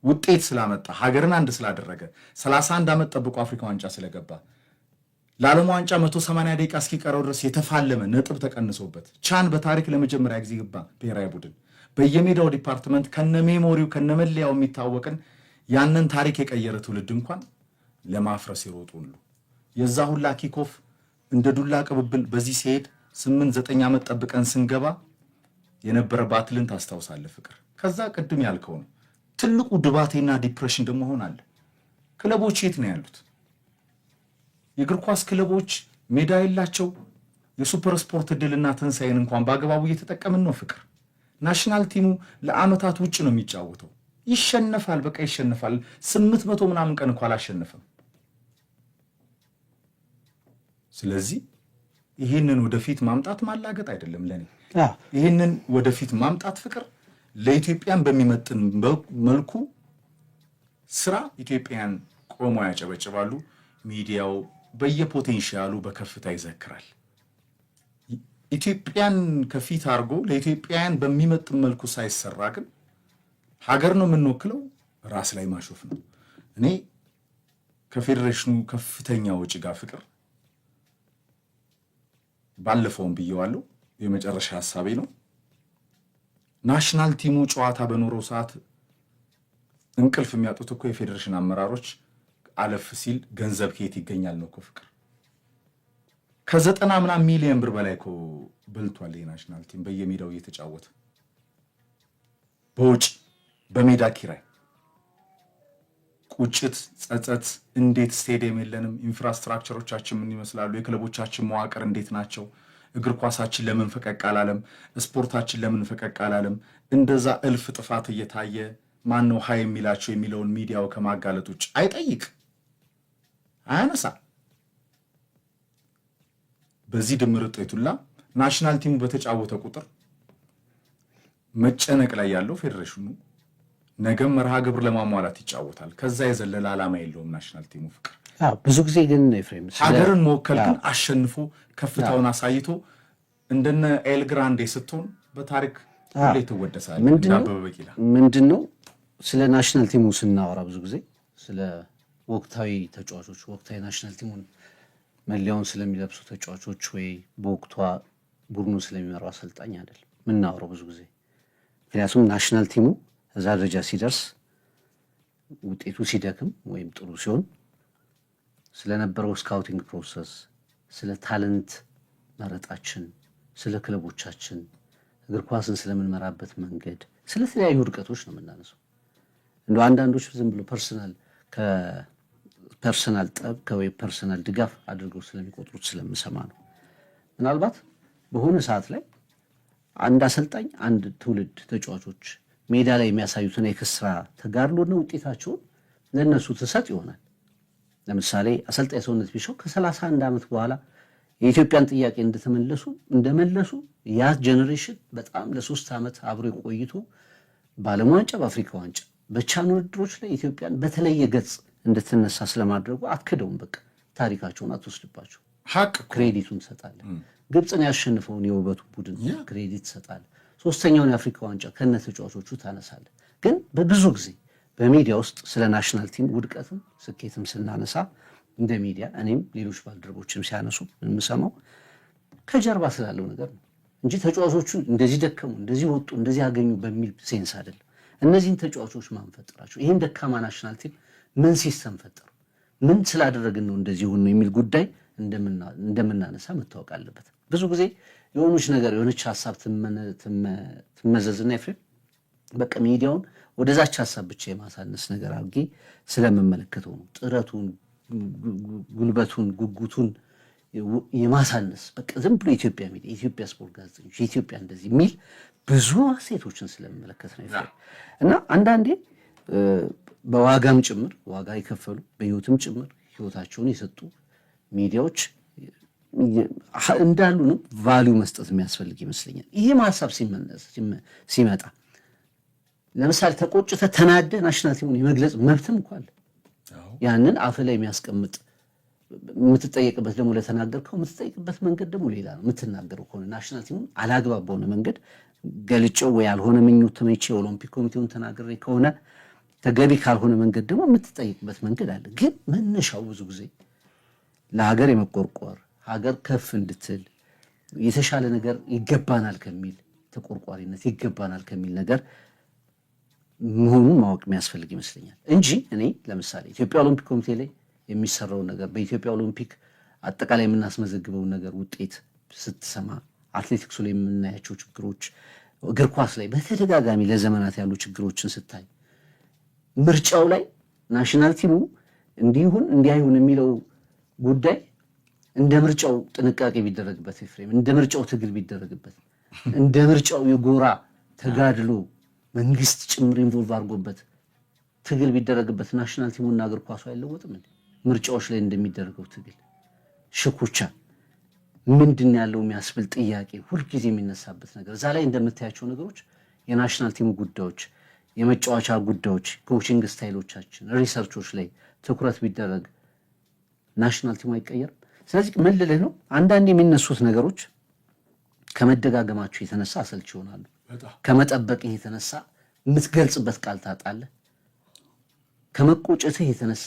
Speaker 1: ውጤት ስላመጣ፣ ሀገርን አንድ ስላደረገ፣ 31 ዓመት ጠብቆ አፍሪካ ዋንጫ ስለገባ፣ ለዓለም ዋንጫ 180 ደቂቃ እስኪቀረው ድረስ የተፋለመ፣ ነጥብ ተቀንሶበት ቻን በታሪክ ለመጀመሪያ ጊዜ ገባ ብሔራዊ ቡድን፣ በየሜዳው department ከነ memory ው ከነመለያው የሚታወቅን ያንን ታሪክ የቀየረ ትውልድ እንኳን ለማፍረስ የሮጡ ሁሉ፣ የዛ ሁላ kickoff እንደ ዱላ ቅብብል በዚህ ሲሄድ 8-9 ዓመት ጠብቀን ስንገባ የነበረ battle ን ታስታውሳለህ ፍቅር። ከዛ ቅድም ያልከው ነው ትልቁ ድባቴና depression ደግሞ አሁን አለ። ክለቦች የት ነው ያሉት? የእግር ኳስ ክለቦች ሜዳ የላቸው። የሱፐር ስፖርት እድልና ትንሣኤን እንኳን በአግባቡ እየተጠቀምን ነው ፍቅር? National team ኡ ለአመታት ውጭ ነው የሚጫወተው። ይሸነፋል፣ በቃ ይሸነፋል። 800 ምናምን ቀን እኮ አላሸነፈም። ስለዚህ ይህንን ወደፊት ማምጣት ማላገጥ አይደለም ለኔ። ይህንን ወደፊት ማምጣት ፍቅር ለኢትዮጵያን በሚመጥን መልኩ ስራ፣ ኢትዮጵያን ቆመው ያጨበጭባሉ። ሚዲያው በየ potential ኡ በከፍታ ይዘክራል። ኢትዮጵያን ከፊት አድርጎ ለኢትዮጵያውያን በሚመጥን መልኩ ሳይሰራ ግን ሀገር ነው የምንወክለው፣ ራስ ላይ ማሾፍ ነው። እኔ ከፌዴሬሽኑ ከፍተኛ ወጪ ጋር ፍቅር ባለፈውም ብየዋለሁ፣ የመጨረሻ ሀሳቤ ነው። National team ኡ ጨዋታ በኖረው ሰዓት እንቅልፍ የሚያጡት እኮ የፌዴሬሽን አመራሮች አለፍ ሲል ገንዘብ ከየት ይገኛል ነው እኮ ፍቅር። ከዘጠና ምናምን ሚሊዮን ብር በላይ እኮ በልቷል ይሄ national team በየሜዳው እየተጫወተ፣ በውጭ በሜዳ ኪራይ። ቁጭት፣ ጸጸት፣ እንዴት ስቴዲየም የለንም? Infrastructure ኦቻችን ምን ይመስላሉ? የክለቦቻችን መዋቅር እንዴት ናቸው? እግር ኳሳችን ለምን ፈቀቅ አላለም? ስፖርታችን ለምን ፈቀቅ አላለም? እንደዛ እልፍ ጥፋት እየታየ ማን ነው ሀይ የሚላቸው የሚለውን ሚዲያው ከማጋለጥ ውጭ አይጠይቅ፣ አያነሳ። በዚህ ድምር ውጤቱላ national team ኡ በተጫወተ ቁጥር መጨነቅ ላይ ያለው ፌዴሬሽኑ ነገም መርሃ ግብር ለማሟላት ይጫወታል። ከዛ የዘለለ ዓላማ የለውም national team ኡ። ፍቅር፣
Speaker 2: ብዙ ጊዜ ግን ኤፍሬም፣
Speaker 1: ሀገርን መወከል ግን አሸንፎ ከፍታውን አሳይቶ እንደነ ኤልግራንዴ ስትሆን በታሪክ ሁሌ ትወደሳለህ። እንደ አበበ ቢቂላ።
Speaker 2: ምንድን ነው፣ ስለ national team ኡ ስናወራ ብዙ ጊዜ ስለ ወቅታዊ ተጫዋቾች፣ ወቅታዊ national team ኡን መለያውን ስለሚለብሱ ተጫዋቾች ወይ በወቅቷ ቡድኑን ስለሚመራው አሰልጣኝ አይደለም ምናወራው ብዙ ጊዜ። ምክንያቱም national team ኡ እዛ ደረጃ ሲደርስ፣ ውጤቱ ሲደክም ወይም ጥሩ ሲሆን ስለነበረው scouting process፣ ስለ talent መረጣችን፣ ስለ ክለቦቻችን፣ እግር ኳስን ስለምንመራበት መንገድ፣ ስለተለያዩ ውድቀቶች ነው የምናነሳው። እንደ አንዳንዶች ዝም ብሎ personal ከ personal ጠብ ወይ personal ድጋፍ አድርገው ስለሚቆጥሩት ስለምሰማ ነው። ምናልባት በሆነ ሰዓት ላይ አንድ አሰልጣኝ አንድ ትውልድ ተጫዋቾች ሜዳ ላይ የሚያሳዩትን የ extra ተጋድሎና ውጤታቸውን ለእነሱ ትሰጥ ይሆናል። ለምሳሌ አሰልጣኝ ሰውነት ቢሻው ከ31 ዓመት በኋላ የኢትዮጵያን ጥያቄ እንደመለሱ ያ generation በጣም ለ3 ዓመት አብሮ ቆይቶ በዓለም ዋንጫ፣ በአፍሪካ ዋንጫ፣ በቻን ውድድሮች ላይ ኢትዮጵያን በተለየ ገጽ እንድትነሳ ስለማድረጉ አትክደውም። በቃ ታሪካቸውን አትወስድባቸው።
Speaker 1: ሀቅ።
Speaker 2: Credit ኡን ትሰጣለህ። ግብፅን ያሸንፈውን የውበቱ ቡድን credit ትሰጣለህ። ሶስተኛውን የአፍሪካ ዋንጫ ከነ ተጫዋቾቹ ታነሳለህ። ግን በብዙ ጊዜ በሚዲያ ውስጥ ስለ national team ውድቀትም ስኬትም ስናነሳ እንደ ሚዲያ እኔም ሌሎች ባልደረቦችም ሲያነሱ የምሰማው ከጀርባ ስላለው ነገር ነው እንጂ ተጫዋቾቹ እንደዚህ ደከሙ፣ እንደዚህ ወጡ፣ እንደዚህ ያገኙ በሚል sense አይደለም። እነዚህን ተጫዋቾች ማን ፈጠራቸው? ይህን ደካማ national team ምን system ፈጠሩ? ምን ስላደረግን ነው እንደዚህ ሆኑ የሚል ጉዳይ እንደምናነሳ መታወቅ አለበት። ብዙ ጊዜ የሆነች ነገር፣ የሆነች ሀሳብ ትመዘዝና ኤፍሬም፣ በቃ ሚዲያውን ወደዛች ሀሳብ ብቻ የማሳነስ ነገር አድርጌ ስለምመለከተው ነው። ጥረቱን፣ ጉልበቱን፣ ጉጉቱን የማሳነስ፣ በቃ ዝም ብሎ የኢትዮጵያ ሚዲያ፣ የኢትዮጵያ ስፖርት ጋዜጠኞች፣ የኢትዮጵያ እንደዚህ የሚል ብዙ አሴቶችን ስለምመለከት ነው። እና አንዳንዴ በዋጋም ጭምር ዋጋ የከፈሉ፣ በህይወትም ጭምር ህይወታቸውን የሰጡ ሚዲያዎች እንዳሉንም value መስጠት የሚያስፈልግ ይመስለኛል። ይህም ሀሳብ ሲመጣ ለምሳሌ ተቆጭተህ ተናደህ national team ኡን የመግለጽ መብትም እኮ አለ። ያንን አፍ ላይ የሚያስቀምጥ፣ የምትጠየቅበት ደግሞ፣ ለተናገርከው የምትጠየቅበት መንገድ ደግሞ ሌላ ነው። የምትናገረው ከሆነ national team ኡን አላግባብ በሆነ መንገድ ገልጬው ወይ ያልሆነ ምኞት ተመኝቼ የኦሎምፒክ ኮሚቴውን ተናግሬ ከሆነ ተገቢ ካልሆነ መንገድ ደግሞ የምትጠይቅበት መንገድ አለ። ግን መነሻው ብዙ ጊዜ ለሀገር የመቆርቆር፣ ሀገር ከፍ እንድትል የተሻለ ነገር ይገባናል ከሚል ተቆርቋሪነት፣ ይገባናል ከሚል ነገር መሆኑን ማወቅ የሚያስፈልግ ይመስለኛል እንጂ እኔ ለምሳሌ ኢትዮጵያ ኦሎምፒክ ኮሚቴ ላይ የሚሰራውን ነገር፣ በኢትዮጵያ ኦሎምፒክ አጠቃላይ የምናስመዘግበውን ነገር ውጤት ስትሰማ፣ አትሌቲክሱ ላይ የምናያቸው ችግሮች፣ እግር ኳስ ላይ በተደጋጋሚ ለዘመናት ያሉ ችግሮችን ስታይ፣ ምርጫው ላይ national team ኡ እንዲሁን እንዲህ የሚለው ጉዳይ እንደ ምርጫው ጥንቃቄ ቢደረግበት ኤፍሬም፣ እንደ ምርጫው ትግል ቢደረግበት፣ እንደ ምርጫው የጎራ ተጋድሎ መንግስት ጭምር involve አድርጎበት ትግል ቢደረግበት national team ኡና እግር ኳሱ አይለወጥም እንዴ? ምርጫዎች ላይ እንደሚደረገው ትግል፣ ሽኩቻ ምንድን ያለው የሚያስብል ጥያቄ ሁልጊዜ የሚነሳበት ነገር እዛ ላይ እንደምታያቸው ነገሮች፣ የ national team ኡ ጉዳዮች፣ የመጫወቻ ጉዳዮች፣ coaching style ኦቻችን፣ research ኦች ላይ ትኩረት ቢደረግ national team ኡ አይቀየርም? ስለዚህ ምን ልልህ ነው፣ አንዳንድ የሚነሱት ነገሮች ከመደጋገማቸው የተነሳ አሰልች ይሆናሉ። ከመጠበቅህ የተነሳ የምትገልጽበት ቃል ታጣለህ። ከመቆጨትህ የተነሳ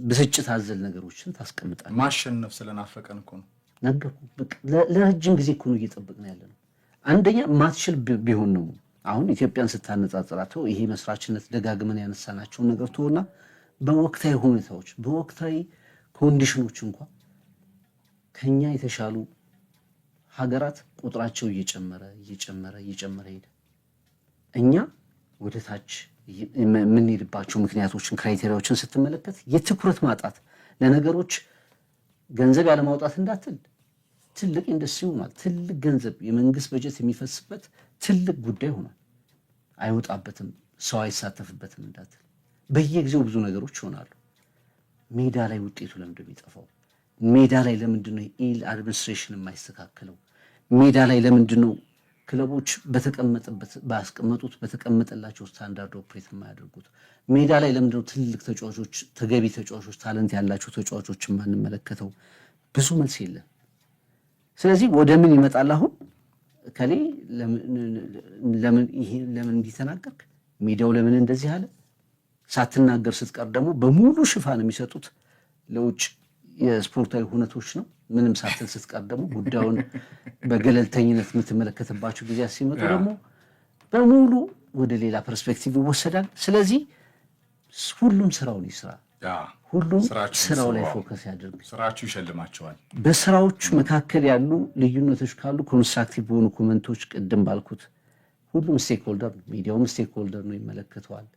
Speaker 2: ብስጭት አዘል ነገሮችን ታስቀምጣለህ።
Speaker 1: ማሸነፍ ስለናፈቀን እኮ ነው።
Speaker 2: ነገርኩህ። ለረጅም ጊዜ እኮ ነው እየጠበቅን ያለ ነው። አንደኛ ማትችል ቢሆን ነው። አሁን ኢትዮጵያን ስታነጻጽራቸው ይሄ መስራችነት ደጋግመን ያነሳናቸውን ነገር ትሆና በወቅታዊ ሁኔታዎች፣ በወቅታዊ condition ኦች እንኳ ከኛ የተሻሉ ሀገራት ቁጥራቸው እየጨመረ እየጨመረ እየጨመረ ሄደ። እኛ ወደ ታች የምንሄድባቸው ምክንያቶችን፣ criteria ዎችን ስትመለከት የትኩረት ማጣት፣ ለነገሮች ገንዘብ ያለማውጣት እንዳትል ትልቅ ኢንዱስትሪ ሆኗል። ትልቅ ገንዘብ የመንግስት በጀት የሚፈስበት ትልቅ ጉዳይ ሆኗል። አይወጣበትም፣ ሰው አይሳተፍበትም እንዳትል በየጊዜው ብዙ ነገሮች ይሆናሉ። ሜዳ ላይ ውጤቱ ለምንድን ነው የሚጠፋው? ሜዳ ላይ ለምንድን ነው ill administration የማይስተካከለው? ሜዳ ላይ ለምንድን ነው ክለቦች በተቀመጠበት ባስቀመጡት በተቀመጠላቸው standard operate የማያደርጉት? ሜዳ ላይ ለምንድነው ትልልቅ ተጫዋቾች፣ ተገቢ ተጫዋቾች፣ talent ያላቸው ተጫዋቾች የማንመለከተው? ብዙ መልስ የለም። ስለዚህ ወደ ምን ይመጣል? አሁን እከሌ ለምን ይሄ ለምን እንዲህ ተናገርክ፣ ሚዲያው ለምን እንደዚህ አለ፣ ሳትናገር ስትቀር ደግሞ በሙሉ ሽፋን የሚሰጡት ለውጭ የስፖርታዊ ሁነቶች ነው። ምንም ሳትል ስትቀር ደግሞ ጉዳዩን በገለልተኝነት የምትመለከትባቸው ጊዜያት ሲመጡ ደግሞ በሙሉ ወደ ሌላ perspective ይወሰዳል። ስለዚህ ሁሉም ስራውን ይስራ፣ ሁሉም ስራው ላይ focus ያድርግ።
Speaker 1: ስራችሁ ይሸልማቸዋል።
Speaker 2: በስራዎች መካከል ያሉ ልዩነቶች ካሉ constructive በሆኑ comment ኦች ቅድም ባልኩት ሁሉም stakeholder ነው። ሚዲያውም stakeholder ነው፣ ይመለከተዋል።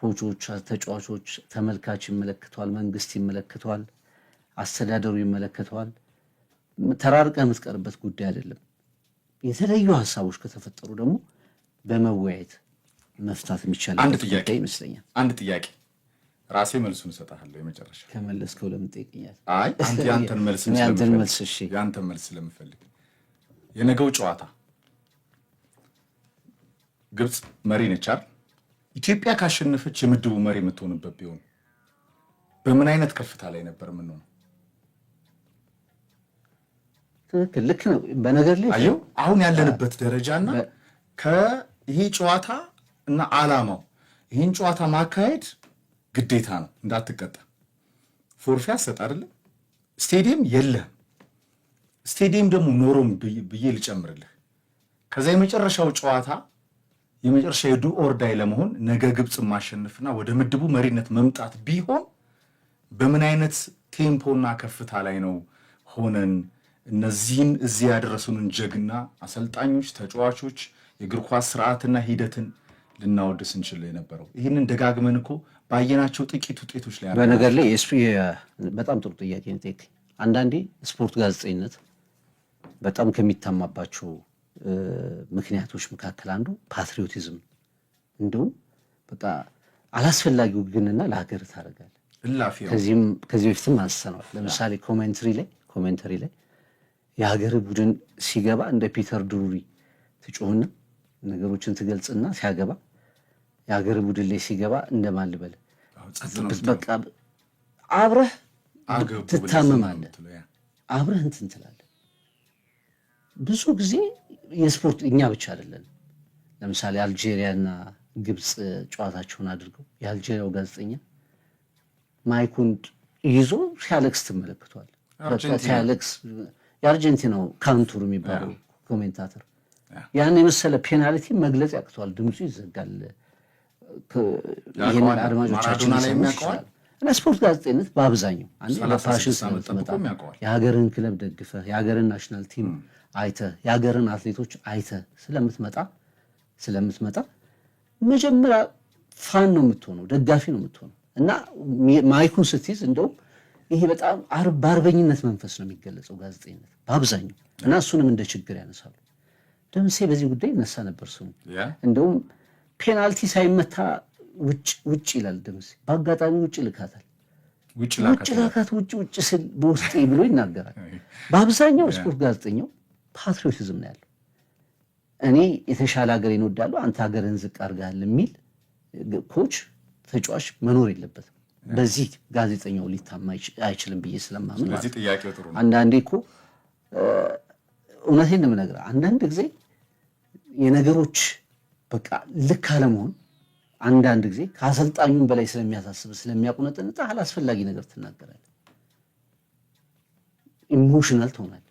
Speaker 2: Coach ኦች፣ ተጫዋቾች፣ ተመልካች ይመለከተዋል። መንግስት ይመለከተዋል። አስተዳደሩ ይመለከተዋል። ተራርቀህ የምትቀርበት ጉዳይ አይደለም። የተለዩ ሀሳቦች ከተፈጠሩ ደግሞ በመወያየት መፍታት የሚቻልበት ጉዳይ ይመስለኛል።
Speaker 1: አንድ ጥያቄ ራሴ መልሱን እሰጥሃለሁ። የመጨረሻ
Speaker 2: ከመለስከው ለምን ትጠይቀኛለህ?
Speaker 1: አይ አንተ ያንተን መልስ
Speaker 2: ያንተን መልስ እሺ፣
Speaker 1: ያንተን መልስ ስለምፈልግ የነገው ጨዋታ ግብፅ መሪ ነች አይደል? ኢትዮጵያ ካሸነፈች የምድቡ መሪ የምትሆንበት ቢሆን በምን አይነት ከፍታ ላይ ነበር የምንሆነው?
Speaker 2: ትክክል፣ ልክ ነው። በነገር ላይ
Speaker 1: አየው አሁን ያለንበት ደረጃና ከይሄ ጨዋታ እና አላማው ይህን ጨዋታ ማካሄድ ግዴታ ነው፣ እንዳትቀጣ። ፎርፌ አሰጥ አይደለም፣ ስቴዲየም የለህም። ስቴዲየም ደግሞ ኖሮም ብዬ ልጨምርልህ፣ ከዛ የመጨረሻው ጨዋታ የመጨረሻ የ do or die ለመሆን ነገ ግብፅ ማሸነፍና ወደ ምድቡ መሪነት መምጣት ቢሆን በምን አይነት tempo ና ከፍታ ላይ ነው ሆነን እነዚህን እዚህ ያደረሱንን ጀግና አሰልጣኞች፣ ተጫዋቾች፣ የእግር ኳስ ስርዓትና ሂደትን ልናወድስ እንችል የነበረው? ይህንን ደጋግመን እኮ ባየናቸው ጥቂት ውጤቶች ላይ
Speaker 2: በነገር ላይ በጣም ጥሩ ጥያቄ ነው የጠየከኝ። አንዳንዴ ስፖርት ጋዜጠኝነት በጣም ከሚታማባቸው ምክንያቶች መካከል አንዱ patriotism፣ እንደውም በቃ አላስፈላጊ ውግንና ለሀገር ታደርጋለህ። ከዚህ በፊትም አንስተነዋል። ለምሳሌ commentary ላይ የሀገር ቡድን ሲገባ እንደ ፒተር ድሩሪ ትጮህና ነገሮችን ትገልጽና ሲያገባ የሀገር ቡድን ላይ ሲገባ እንደማን ልበል በቃ አብረህ ትታመማለህ፣ አብረህ እንትን ትላለህ። ብዙ ጊዜ የስፖርት እኛ ብቻ አይደለን። ለምሳሌ አልጄሪያና ግብፅ ጨዋታቸውን አድርገው የአልጄሪያው ጋዜጠኛ mic ኡን ይዞ ሲያለቅስ ትመለከቷል። ሲያለቅስ የአርጀንቲናው ካንቱር የሚባለው commentator ያን የመሰለ penalty መግለጽ ያቅተዋል። ድምፁ ይዘጋል። ይህንን አድማጮቻችን ሊሰሙ ይችላል። እና ስፖርት ጋዜጠኝነት በአብዛኛው በ passion ስለምትመጣ የሀገርን ክለብ ደግፈህ፣ የሀገርን national team አይተህ፣ የሀገርን አትሌቶች አይተህ ስለምትመጣ መጀመሪያ fan ነው የምትሆነው፣ ደጋፊ ነው የምትሆነው። እና mic ኡን ስትይዝ እንደውም ይሄ በጣም በአርበኝነት መንፈስ ነው የሚገለጸው ጋዜጠኝነት በአብዛኛው። እና እሱንም እንደ ችግር ያነሳሉ። ደምሴ በዚህ ጉዳይ ይነሳ ነበር ስሙ። እንደውም penalty ሳይመታ ውጭ ውጭ ይላል ደምሴ። በአጋጣሚ ውጭ ልካታል፣ ውጭ ላካት፣ ውጭ ውጭ ስል በውስጤ ብሎ ይናገራል። በአብዛኛው ስፖርት ጋዜጠኛው patriotism ነው ያለው። እኔ የተሻለ ሀገሬን እወዳለሁ፣ አንተ ሀገርህን ዝቅ አድርገሃል የሚል coach፣ ተጫዋች መኖር የለበትም። በዚህ ጋዜጠኛው ሊታማ አይችልም ብዬ ስለማምን አንዳንዴ እኮ እውነቴን ነው የምነግርህ፣ አንዳንድ ጊዜ የነገሮች በቃ ልክ አለመሆን አንዳንድ ጊዜ ከአሰልጣኙም በላይ ስለሚያሳስብ ስለሚያቁነጠንጥ አላስፈላጊ ነገር ትናገራለህ። Emotional ትሆናለህ።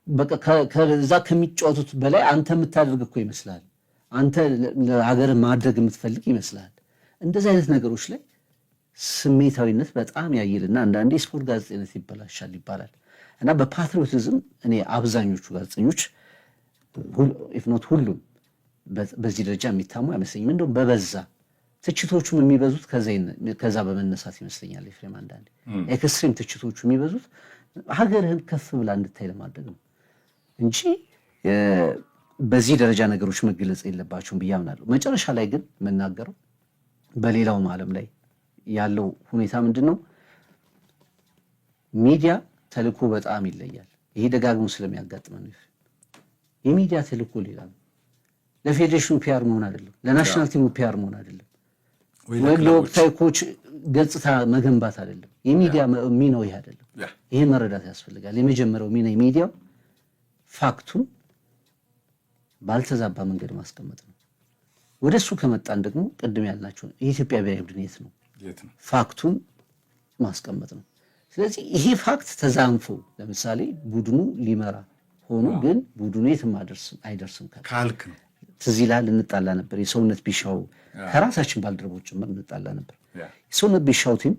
Speaker 2: በቃ ከዛ ከሚጫወቱት በላይ አንተ የምታደርግ እኮ ይመስልሃል። አንተ ለሀገር ማድረግ የምትፈልግ ይመስልሃል። እንደዚህ አይነት ነገሮች ላይ ስሜታዊነት በጣም ያይልና አንዳንዴ የስፖርት ጋዜጠኝነት ይበላሻል ይባላል። እና በ patriotism እኔ አብዛኞቹ ጋዜጠኞች if not ሁሉም በዚህ ደረጃ የሚታሙ አይመስለኝም። እንደውም በበዛ ትችቶቹም የሚበዙት ከዛ በመነሳት ይመስለኛል። ኤፍሬም፣ አንዳንዴ extreme ትችቶቹ የሚበዙት ሀገርህን ከፍ ብላ እንድታይ ለማድረግ ነው እንጂ በዚህ ደረጃ ነገሮች መገለጽ የለባቸውም ብዬ አምናለሁ። መጨረሻ ላይ ግን የምናገረው በሌላውም ዓለም ላይ ያለው ሁኔታ ምንድን ነው? ሚዲያ ተልእኮ በጣም ይለያል። ይሄ ደጋግሞ ስለሚያጋጥመን የሚዲያ ተልእኮ ሌላ ነው። ለፌዴሬሽኑ PR መሆን አይደለም፣ ለ national team ኡ PR መሆን አይደለም፣ ወይም ለወቅታዊ coach ገጽታ መገንባት አይደለም። የሚዲያ ሚናው ይህ አይደለም። ይሄ መረዳት ያስፈልጋል። የመጀመሪያው ሚና የሚዲያው fact ኡን ባልተዛባ መንገድ ማስቀመጥ ነው። ወደ እሱ ከመጣን ደግሞ ቅድም ያልናቸው የኢትዮጵያ ብሔራዊ ቡድን የት ነው fact ኡን ማስቀመጥ ነው። ስለዚህ ይሄ fact ተዛንፎ ለምሳሌ ቡድኑ ሊመራ ሆኖ ግን ቡድኑ የትም አይደርስም
Speaker 1: ካልክ ነው።
Speaker 2: ትዝ ይልሃል፣ እንጣላ ነበር። የሰውነት ቢሻው ከራሳችን ባልደረቦች ጭምር እንጣላ ነበር። የሰውነት ቢሻው team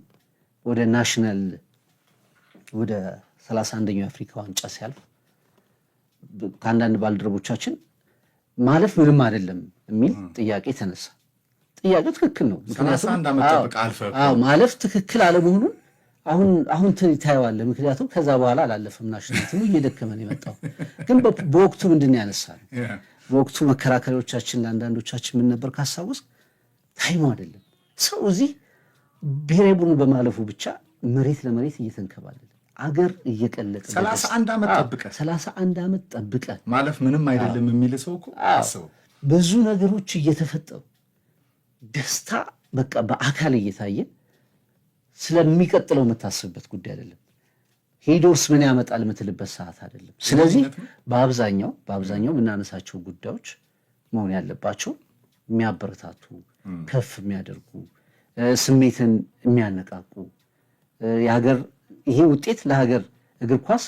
Speaker 2: ወደ national ወደ 31ኛው የአፍሪካ ዋንጫ ሲያልፍ ከአንዳንድ ባልደረቦቻችን ማለፍ ምንም አይደለም የሚል ጥያቄ ተነሳ። ጥያቄው ትክክል ነው። ምክንያቱም ማለፍ ትክክል አለመሆኑን አሁን አሁን ታየዋለህ። ምክንያቱም ከዛ በኋላ አላለፈም። national team ኡ እየደከመ ነው የመጣው። ግን በወቅቱ ምንድን ነው ያነሳነው? በወቅቱ መከራከሪያዎቻችን ለአንዳንዶቻችን ምን ነበር ካስታወስክ፣ time ኡ አይደለም። ሰው እዚህ ብሔራዊ ቡድኑ በማለፉ ብቻ መሬት ለመሬት እየተንከባለለ አገር እየቀለጠ
Speaker 1: 31 ዓመት ጠብቀህ
Speaker 2: 31 ዓመት ጠብቀህ
Speaker 1: ማለፍ ምንም አይደለም የሚል ሰው እኮ አስበው።
Speaker 2: ብዙ ነገሮች እየተፈጠሩ ደስታ በቃ በአካል እየታየ ስለሚቀጥለው የምታስብበት ጉዳይ አይደለም። ሄዶስ ምን ያመጣል የምትልበት ሰዓት አይደለም። ስለዚህ በአብዛኛው የምናነሳቸው ጉዳዮች መሆን ያለባቸው የሚያበረታቱ፣ ከፍ የሚያደርጉ፣ ስሜትን የሚያነቃቁ፣ የሀገር ይሄ ውጤት ለሀገር እግር ኳስ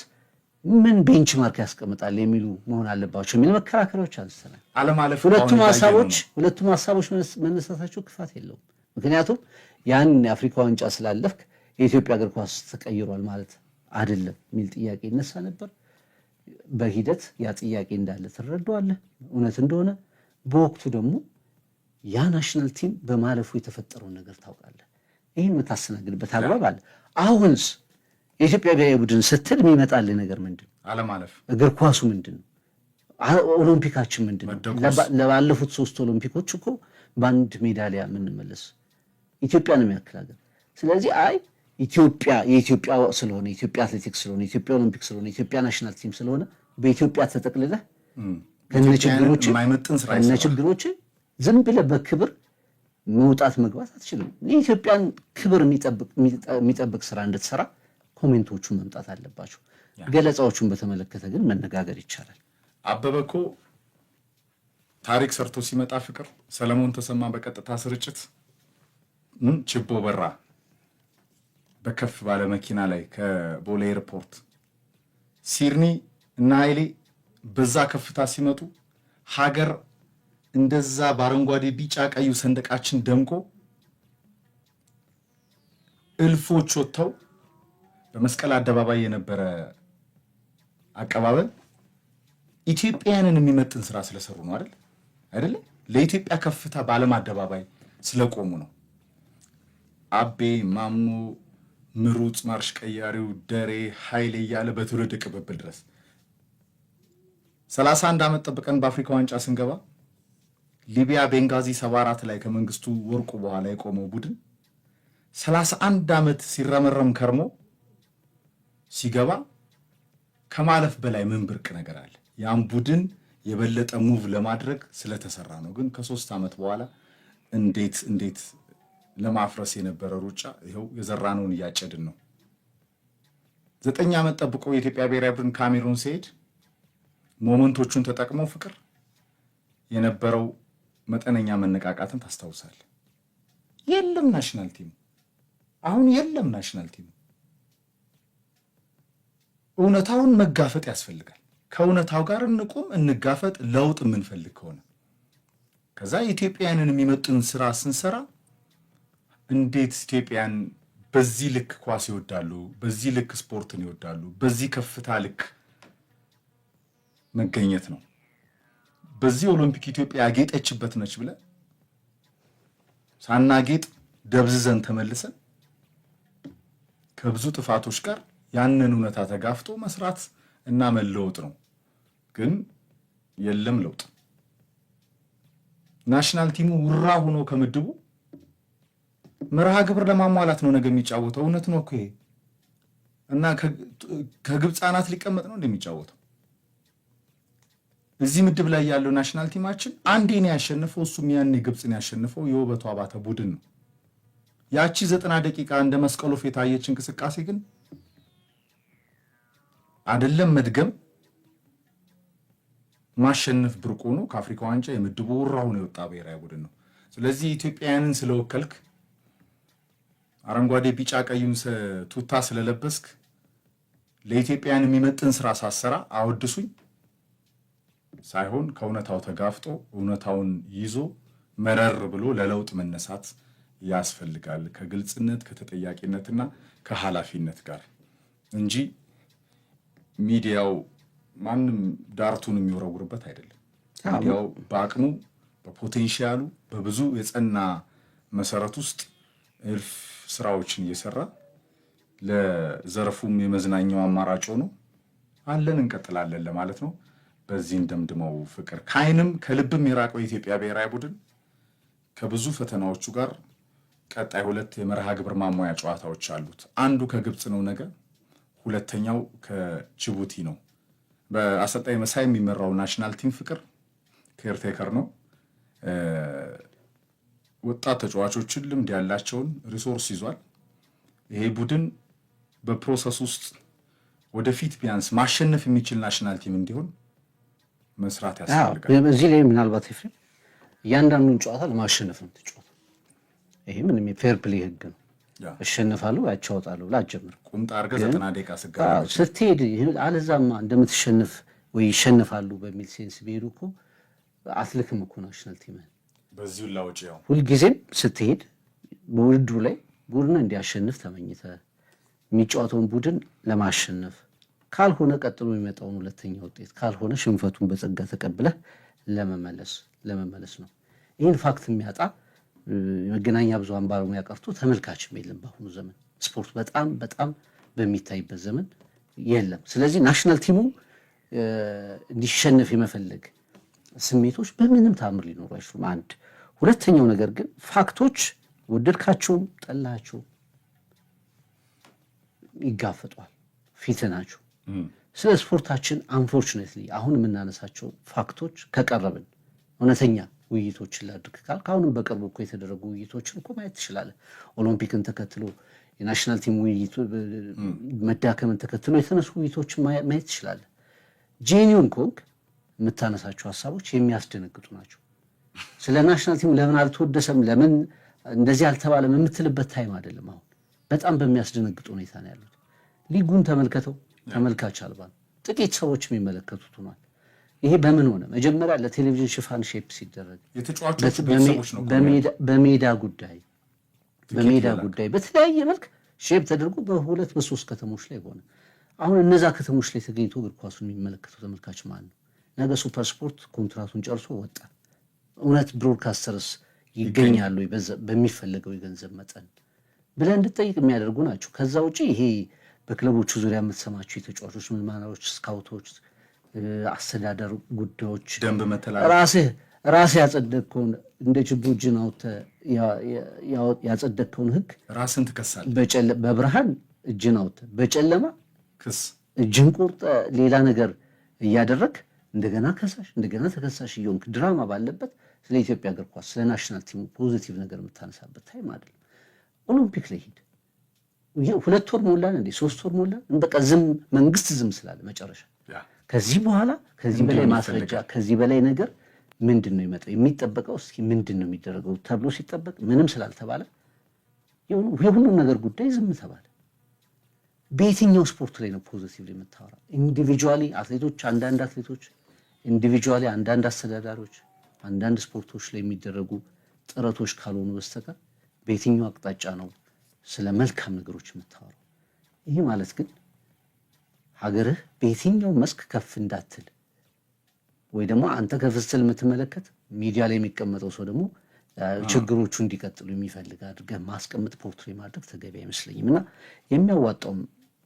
Speaker 2: ምን benchmark ያስቀምጣል የሚሉ መሆን አለባቸው የሚል መከራከሪያዎች አንስተናል። ሁለቱም ሀሳቦች መነሳታቸው ክፋት የለውም። ምክንያቱም ያን የአፍሪካ ዋንጫ ስላለፍክ የኢትዮጵያ እግር ኳስ ተቀይሯል ማለት አይደለም የሚል ጥያቄ ይነሳ ነበር። በሂደት ያ ጥያቄ እንዳለ ትረዳዋለህ፣ እውነት እንደሆነ። በወቅቱ ደግሞ ያ national team በማለፉ የተፈጠረውን ነገር ታውቃለህ። ይህን የምታስተናግድበት አግባብ አለ። አሁንስ የኢትዮጵያ ብሔራዊ ቡድን ስትል የሚመጣልህ ነገር ምንድን ነው?
Speaker 1: አለማለፍ።
Speaker 2: እግር ኳሱ ምንድን ነው? ኦሎምፒካችን ምንድን ነው? ለባለፉት 3 ኦሎምፒኮች እኮ በአንድ ሜዳሊያ የምንመለስ ኢትዮጵያን የሚያክል ሀገር። ስለዚህ አይ ኢትዮጵያ የኢትዮጵያ ስለሆነ፣ ኢትዮጵያ አትሌቲክስ ስለሆነ፣ ኢትዮጵያ ኦሎምፒክ ስለሆነ፣ ኢትዮጵያ national team ስለሆነ በኢትዮጵያ ተጠቅልለህ ከነችግሮች ዝም ብለህ በክብር መውጣት መግባት አትችልም። የኢትዮጵያን ክብር የሚጠብቅ ስራ እንድትሰራ comment ኦቹ መምጣት አለባቸው። ገለጻዎቹን በተመለከተ ግን መነጋገር ይቻላል።
Speaker 1: አበበ እኮ ታሪክ ሰርቶ ሲመጣ ፍቅር ሰለሞን ተሰማ በቀጥታ ስርጭት ችቦ በራ በከፍ ባለ መኪና ላይ ከቦሌ ኤርፖርት ሲርኒ እና ኃይሌ በዛ ከፍታ ሲመጡ ሀገር እንደዛ በአረንጓዴ ቢጫ ቀዩ ሰንደቃችን ደምቆ እልፎች ወጥተው በመስቀል አደባባይ የነበረ አቀባበል ኢትዮጵያውያንን የሚመጥን ስራ ስለሰሩ ነው። አይደል አይደለ? ለኢትዮጵያ ከፍታ በዓለም አደባባይ ስለቆሙ ነው። አቤ ማሞ፣ ምሩጽ፣ ማርሽ ቀያሪው፣ ደሬ፣ ኃይሌ እያለ በትውልድ ቅብብል ድረስ 31 ዓመት ጠብቀን በአፍሪካ ዋንጫ ስንገባ ሊቢያ ቤንጋዚ 74 ላይ ከመንግስቱ ወርቁ በኋላ የቆመው ቡድን 31 ዓመት ሲረመረም ከርሞ ሲገባ ከማለፍ በላይ ምን ብርቅ ነገር አለ? ያን ቡድን የበለጠ move ለማድረግ ስለተሰራ ነው። ግን ከ3 ዓመት በኋላ እንዴት እንዴት ለማፍረስ የነበረ ሩጫ ይኸው የዘራነውን እያጨድን ነው። 9 ዓመት ጠብቆ የኢትዮጵያ ብሔራዊ ቡድን ካሜሩን ሲሄድ moment ኦቹን ተጠቅሞ ፍቅር የነበረው መጠነኛ መነቃቃትን ታስታውሳለህ። የለም national team ኡ አሁን የለም national team ኡ። እውነታውን መጋፈጥ ያስፈልጋል። ከእውነታው ጋር እንቁም፣ እንጋፈጥ፣ ለውጥ የምንፈልግ ከሆነ። ከዛ ኢትዮጵያውያንን የሚመጥን ስራ ስንሰራ እንዴት ኢትዮጵያን በዚህ ልክ ኳስ ይወዳሉ፣ በዚህ ልክ ስፖርትን ይወዳሉ፣ በዚህ ከፍታ ልክ መገኘት ነው። በዚህ ኦሎምፒክ ኢትዮጵያ ያጌጠችበት ነች ብለህ ሳናጌጥ ደብዝዘን ተመልሰን ከብዙ ጥፋቶች ጋር ያንን እውነታ ተጋፍጦ መስራት እና መለወጥ ነው። ግን የለም ለውጥ። national team ኡ ውራ ሆኖ ከምድቡ መርሃ ግብር ለማሟላት ነው ነገ የሚጫወተው። እውነት ነው እኮ ይሄ። እና ከግብፅ አናት ሊቀመጥ ነው እንደሚጫወተው። እዚህ ምድብ ላይ ያለው national team ኣችን አንዴ ነው ያሸነፈው። እሱም ያኔ ግብፅን ያሸነፈው የውበቱ አባተ ቡድን ነው። ያቺ 90 ደቂቃ እንደ መስቀል ወፍ የታየች እንቅስቃሴ ግን አይደለም መድገም፣ ማሸነፍ ብርቅ ሆኖ ከአፍሪካ ዋንጫ የምድቡ ውራውን የወጣ ብሔራዊ ቡድን ነው። ስለዚህ ኢትዮጵያውያንን ስለወከልክ፣ አረንጓዴ ቢጫ ቀዩን ቱታ ስለለበስክ፣ ለኢትዮጵያውያን የሚመጥን ስራ ሳሰራ አወድሱኝ ሳይሆን ከእውነታው ተጋፍጦ፣ እውነታውን ይዞ፣ መረር ብሎ ለለውጥ መነሳት ያስፈልጋል። ከግልጽነት፣ ከተጠያቂነትና ከኃላፊነት ጋር እንጂ ሚዲያው ማንም dart ኡን የሚወረውርበት አይደለም። ሚዲያው በአቅሙ፣ በ potential ኡ፣ በብዙ የጸና መሰረት ውስጥ እልፍ ስራዎችን እየሰራ ለዘርፉም የመዝናኛው አማራጭ ሆኖ አለን፣ እንቀጥላለን ለማለት ነው። በዚህ እንደምድመው። ፍቅር፣ ከአይንም ከልብም የራቀው የኢትዮጵያ ብሔራዊ ቡድን ከብዙ ፈተናዎቹ ጋር ቀጣይ ሁለት የመርሃ ግብር ማሟያ ጨዋታዎች አሉት። አንዱ ከግብፅ ነው ነገ፣ ሁለተኛው ከጅቡቲ ነው። በአሰልጣኝ መሳይ የሚመራው national team፣ ፍቅር፣ caretaker ነው። ወጣት ተጫዋቾችን፣ ልምድ ያላቸውን resource ይዟል። ይሄ ቡድን በ process ውስጥ ወደፊት ቢያንስ ማሸነፍ የሚችል national team እንዲሆን መስራት ያስፈልጋል።
Speaker 2: እዚህ ላይ ምናልባት ኤፍሬም፣ እያንዳንዱን ጨዋታ ለማሸነፍ ነው የምትጫወተው። ይሄ ምንም የ fair play ህግ ነው። እሸነፋለሁ፣ ያቻወጣለሁ ብለህ አትጀምርም።
Speaker 1: ቁምጣ አድርገህ 90 ደቂቃ ስጋ
Speaker 2: ስትሄድ አለዛማ እንደምትሸነፍ ወይ ይሸነፋሉ በሚል sense ቢሄዱ እኮ አትልክም እኮ national team ህን።
Speaker 1: በዚሁ ላውጭ ያው
Speaker 2: ሁልጊዜም ስትሄድ በውድድሩ ላይ ቡድን እንዲያሸንፍ ተመኝተህ፣ የሚጫወተውን ቡድን ለማሸነፍ፣ ካልሆነ ቀጥሎ የሚመጣውን ሁለተኛ ውጤት፣ ካልሆነ ሽንፈቱን በጸጋ ተቀብለህ ለመመለስ ነው። ይህን fact የሚያጣ የመገናኛ ብዙኃን ባለሙያ ቀርቶ ተመልካችም የለም። በአሁኑ ዘመን ስፖርት በጣም በጣም በሚታይበት ዘመን የለም። ስለዚህ national team ኡ እንዲሸነፍ የመፈለግ ስሜቶች በምንም ታምር ሊኖሩ አይችሉም። አንድ ሁለተኛው ነገር ግን fact ኦች ወደድካቸውም ጠላቸውም ይጋፈጧል፣ ፊት ናቸው። ስለ ስፖርታችን unfortunately አሁን የምናነሳቸው fact ኦች ከቀረብን፣ እውነተኛ ውይይቶችን ላድርግ ካልክ፣ አሁንም በቅርቡ እኮ የተደረጉ ውይይቶችን እኮ ማየት ትችላለህ። ኦሎምፒክን ተከትሎ የ national team ውይይቱ መዳከምን ተከትሎ የተነሱ ውይይቶችን ማየት ትችላለህ። Genuine ከሆንክ የምታነሳቸው ሀሳቦች የሚያስደነግጡ ናቸው። ስለ national team ለምን አልተወደሰም፣ ለምን እንደዚህ አልተባለም የምትልበት time አይደለም። አሁን በጣም በሚያስደነግጥ ሁኔታ ነው ያሉት። ሊጉን ተመልከተው፣ ተመልካች አልባ ነው። ጥቂት ሰዎች የሚመለከቱት ሆኗል። ይሄ በምን ሆነ? መጀመሪያ ለቴሌቪዥን ሽፋን shape ሲደረግ
Speaker 1: የተጫዋቾቹ ቤተሰቦች ነው።
Speaker 2: በሜዳ ጉዳይ በተለያየ መልክ shape ተደርጎ በሁለት በሶስት ከተሞች ላይ ሆነ። አሁን እነዛ ከተሞች ላይ ተገኝቶ እግር ኳሱን የሚመለከተው ተመልካች ማን ነው? ነገ ሱፐር ስፖርት ኮንትራቱን ጨርሶ ወጣ። እውነት broadcasters ይገኛሉ በሚፈለገው የገንዘብ መጠን ብለህ እንድጠይቅ የሚያደርጉ ናቸው። ከዛ ውጭ ይሄ በክለቦቹ ዙሪያ የምትሰማቸው የተጫዋቾች ምልመላዎች፣ ስካውቶች፣ አስተዳደር ጉዳዮች፣
Speaker 1: ደንብ መተላለፍ፣
Speaker 2: ራስህ ያጸደቅከውን፣ እንደ ችቦ እጅን አውጥተህ ያጸደቅከውን ህግ
Speaker 1: ራስን ትከሳለህ።
Speaker 2: በብርሃን እጅን አውጥተህ በጨለማ
Speaker 1: ክስ
Speaker 2: እጅን ቆርጠህ ሌላ ነገር እያደረግ፣ እንደገና ከሳሽ እንደገና ተከሳሽ እየሆንክ፣ ድራማ ባለበት ስለ ኢትዮጵያ እግር ኳስ፣ ስለ national team ኡ positive ነገር የምታነሳበት time አይደለም። ኦሎምፒክ ላይ ሂድ። 2 ወር ሞላን እንዴ? 3 ወር ሞላን። በቃ ዝም፣ መንግስት ዝም ስላለ መጨረሻ ከዚህ በኋላ ከዚህ በላይ ማስረጃ፣ ከዚህ በላይ ነገር ምንድን ነው ይመጣው የሚጠበቀው? እስኪ ምንድን ነው የሚደረገው ተብሎ ሲጠበቅ ምንም ስላልተባለ የሁሉም ነገር ጉዳይ ዝም ተባለ። በየትኛው ስፖርት ላይ ነው positive የምታወራ? Individually አትሌቶች፣ አንዳንድ አትሌቶች individually፣ አንዳንድ አስተዳዳሪዎች፣ አንዳንድ ስፖርቶች ላይ የሚደረጉ ጥረቶች ካልሆኑ በስተቀር በየትኛው አቅጣጫ ነው ስለ መልካም ነገሮች የምታወራው? ይህ ማለት ግን ሀገርህ በየትኛው መስክ ከፍ እንዳትል ወይ ደግሞ አንተ ከፍ ስትል የምትመለከት፣ ሚዲያ ላይ የሚቀመጠው ሰው ደግሞ ችግሮቹ እንዲቀጥሉ የሚፈልግ አድርገህ ማስቀመጥ፣ portray ማድረግ ተገቢ አይመስለኝም። እና የሚያዋጣውም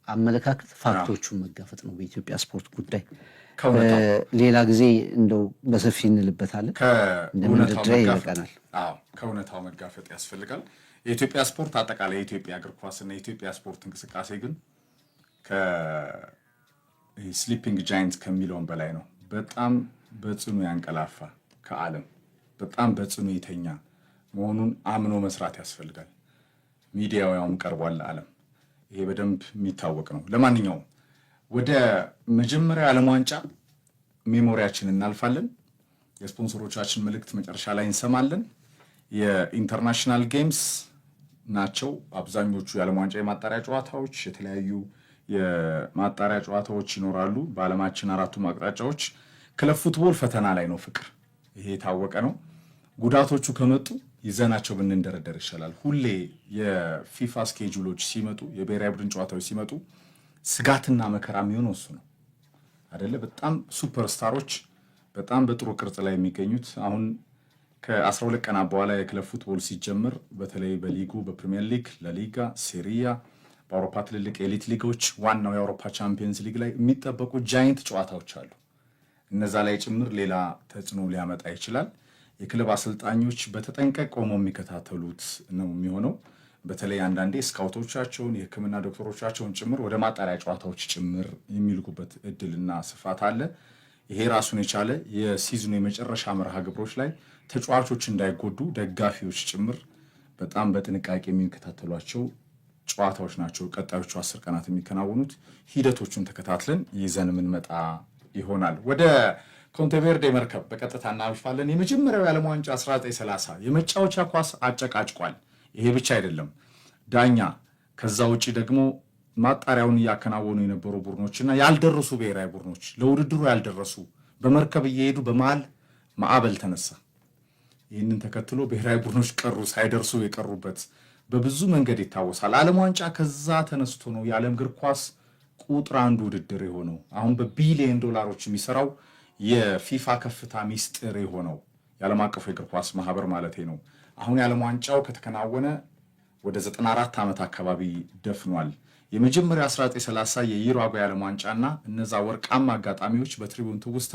Speaker 2: አመለካከት fact ኦቹን መጋፈጥ ነው። በኢትዮጵያ ስፖርት ጉዳይ ሌላ ጊዜ እንደው በሰፊ እንልበታለን። እንደ መንደርደሪያ ይበቃናል።
Speaker 1: ከእውነታው መጋፈጥ ያስፈልጋል። የኢትዮጵያ ስፖርት፣ አጠቃላይ የኢትዮጵያ እግር ኳስ እና የኢትዮጵያ ስፖርት እንቅስቃሴ ግን ከ sleeping giant ከሚለውም በላይ ነው። በጣም በጽኑ ያንቀላፋ፣ ከዓለም በጣም በጽኑ የተኛ መሆኑን አምኖ መስራት ያስፈልጋል። ሚዲያው ያውም ቀርቧል ለዓለም። ይሄ በደንብ የሚታወቅ ነው። ለማንኛውም ወደ መጀመሪያው የዓለም ዋንጫ memory ያችን እናልፋለን። የስፖንሰሮቻችን መልእክት መጨረሻ ላይ እንሰማለን። የ international games ናቸው አብዛኞቹ የዓለም ዋንጫ የማጣሪያ ጨዋታዎች። የተለያዩ የማጣሪያ ጨዋታዎች ይኖራሉ በዓለማችን አራቱም አቅጣጫዎች። Club football ፈተና ላይ ነው ፍቅር፣ ይሄ የታወቀ ነው። ጉዳቶቹ ከመጡ ይዘናቸው ብንንደረደር ይሻላል። ሁሌ የፊፋ schedule ኦች ሲመጡ፣ የብሔራዊ ቡድን ጨዋታዎች ሲመጡ ስጋትና መከራ የሚሆነው እሱ ነው አደለ? በጣም superstar ኦች በጣም በጥሩ ቅርጽ ላይ የሚገኙት አሁን ከ12 ቀናት በኋላ የ club football ሲጀምር በተለይ በሊጉ፣ በፕሪሚየር ሊግ፣ ላሊጋ፣ ሴሪያ፣ በአውሮፓ ትልልቅ elite ሊጎች፣ ዋናው የአውሮፓ ቻምፒየንስ ሊግ ላይ የሚጠበቁ giant ጨዋታዎች አሉ። እነዛ ላይ ጭምር ሌላ ተጽዕኖ ሊያመጣ ይችላል። የክለብ አሰልጣኞች በተጠንቀቅ ቆመው የሚከታተሉት ነው የሚሆነው። በተለይ አንዳንዴ ስካውቶቻቸውን፣ የሕክምና ዶክተሮቻቸውን ጭምር ወደ ማጣሪያ ጨዋታዎች ጭምር የሚልኩበት እድልና ስፋት አለ። ይሄ ራሱን የቻለ የ season ኑ የመጨረሻ መርሃ ግብሮች ላይ ተጫዋቾች እንዳይጎዱ ደጋፊዎች ጭምር በጣም በጥንቃቄ የሚከታተሏቸው ጨዋታዎች ናቸው። ቀጣዮቹ 10 ቀናት የሚከናወኑት ሂደቶቹን ተከታትለን ይዘን የምንመጣ ይሆናል። ወደ ኮንቴቬርዴ መርከብ በቀጥታ እናልፋለን። የመጀመሪያው የዓለም ዋንጫ 1930 የመጫወቻ ኳስ አጨቃጭቋል። ይሄ ብቻ አይደለም፣ ዳኛ፣ ከዛ ውጭ ደግሞ ማጣሪያውን እያከናወኑ የነበሩ ቡድኖችና ያልደረሱ ብሔራዊ ቡድኖች፣ ለውድድሩ ያልደረሱ፣ በመርከብ እየሄዱ በመሃል ማዕበል ተነሳ። ይህንን ተከትሎ ብሔራዊ ቡድኖች ቀሩ፣ ሳይደርሱ የቀሩበት በብዙ መንገድ ይታወሳል። ዓለም ዋንጫ ከዛ ተነስቶ ነው የዓለም እግር ኳስ ቁጥር አንዱ ውድድር የሆነው፣ አሁን በቢሊየን ዶላሮች የሚሰራው የፊፋ ከፍታ ሚስጥር የሆነው፣ የዓለም አቀፉ የእግር ኳስ ማህበር ማለት ነው። አሁን የዓለም ዋንጫው ከተከናወነ ወደ 94 ዓመት አካባቢ ደፍኗል። የመጀመሪያው 1930 የዩራጓይ የዓለም ዋንጫና እነዛ ወርቃማ አጋጣሚዎች በትሪቡን ትውስታ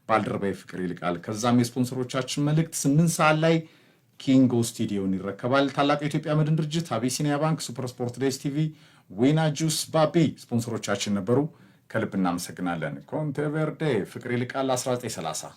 Speaker 1: ባልደረባዬ ፍቅር ይልቃል። ከዛም የስፖንሰሮቻችን መልእክት፣ 8 ሰዓት ላይ ኪንጎ ስቱዲዮን ይረከባል። ታላቁ የኢትዮጵያ መድን ድርጅት፣ አቢሲኒያ ባንክ፣ ሱፐር ስፖርት፣ ዲኤስቲቪ፣ ዊና ጁስ፣ ባቢ ስፖንሰሮቻችን ነበሩ። ከልብ እናመሰግናለን። ኮንቴቨርዴ፣ ፍቅር ይልቃል፣ 1930።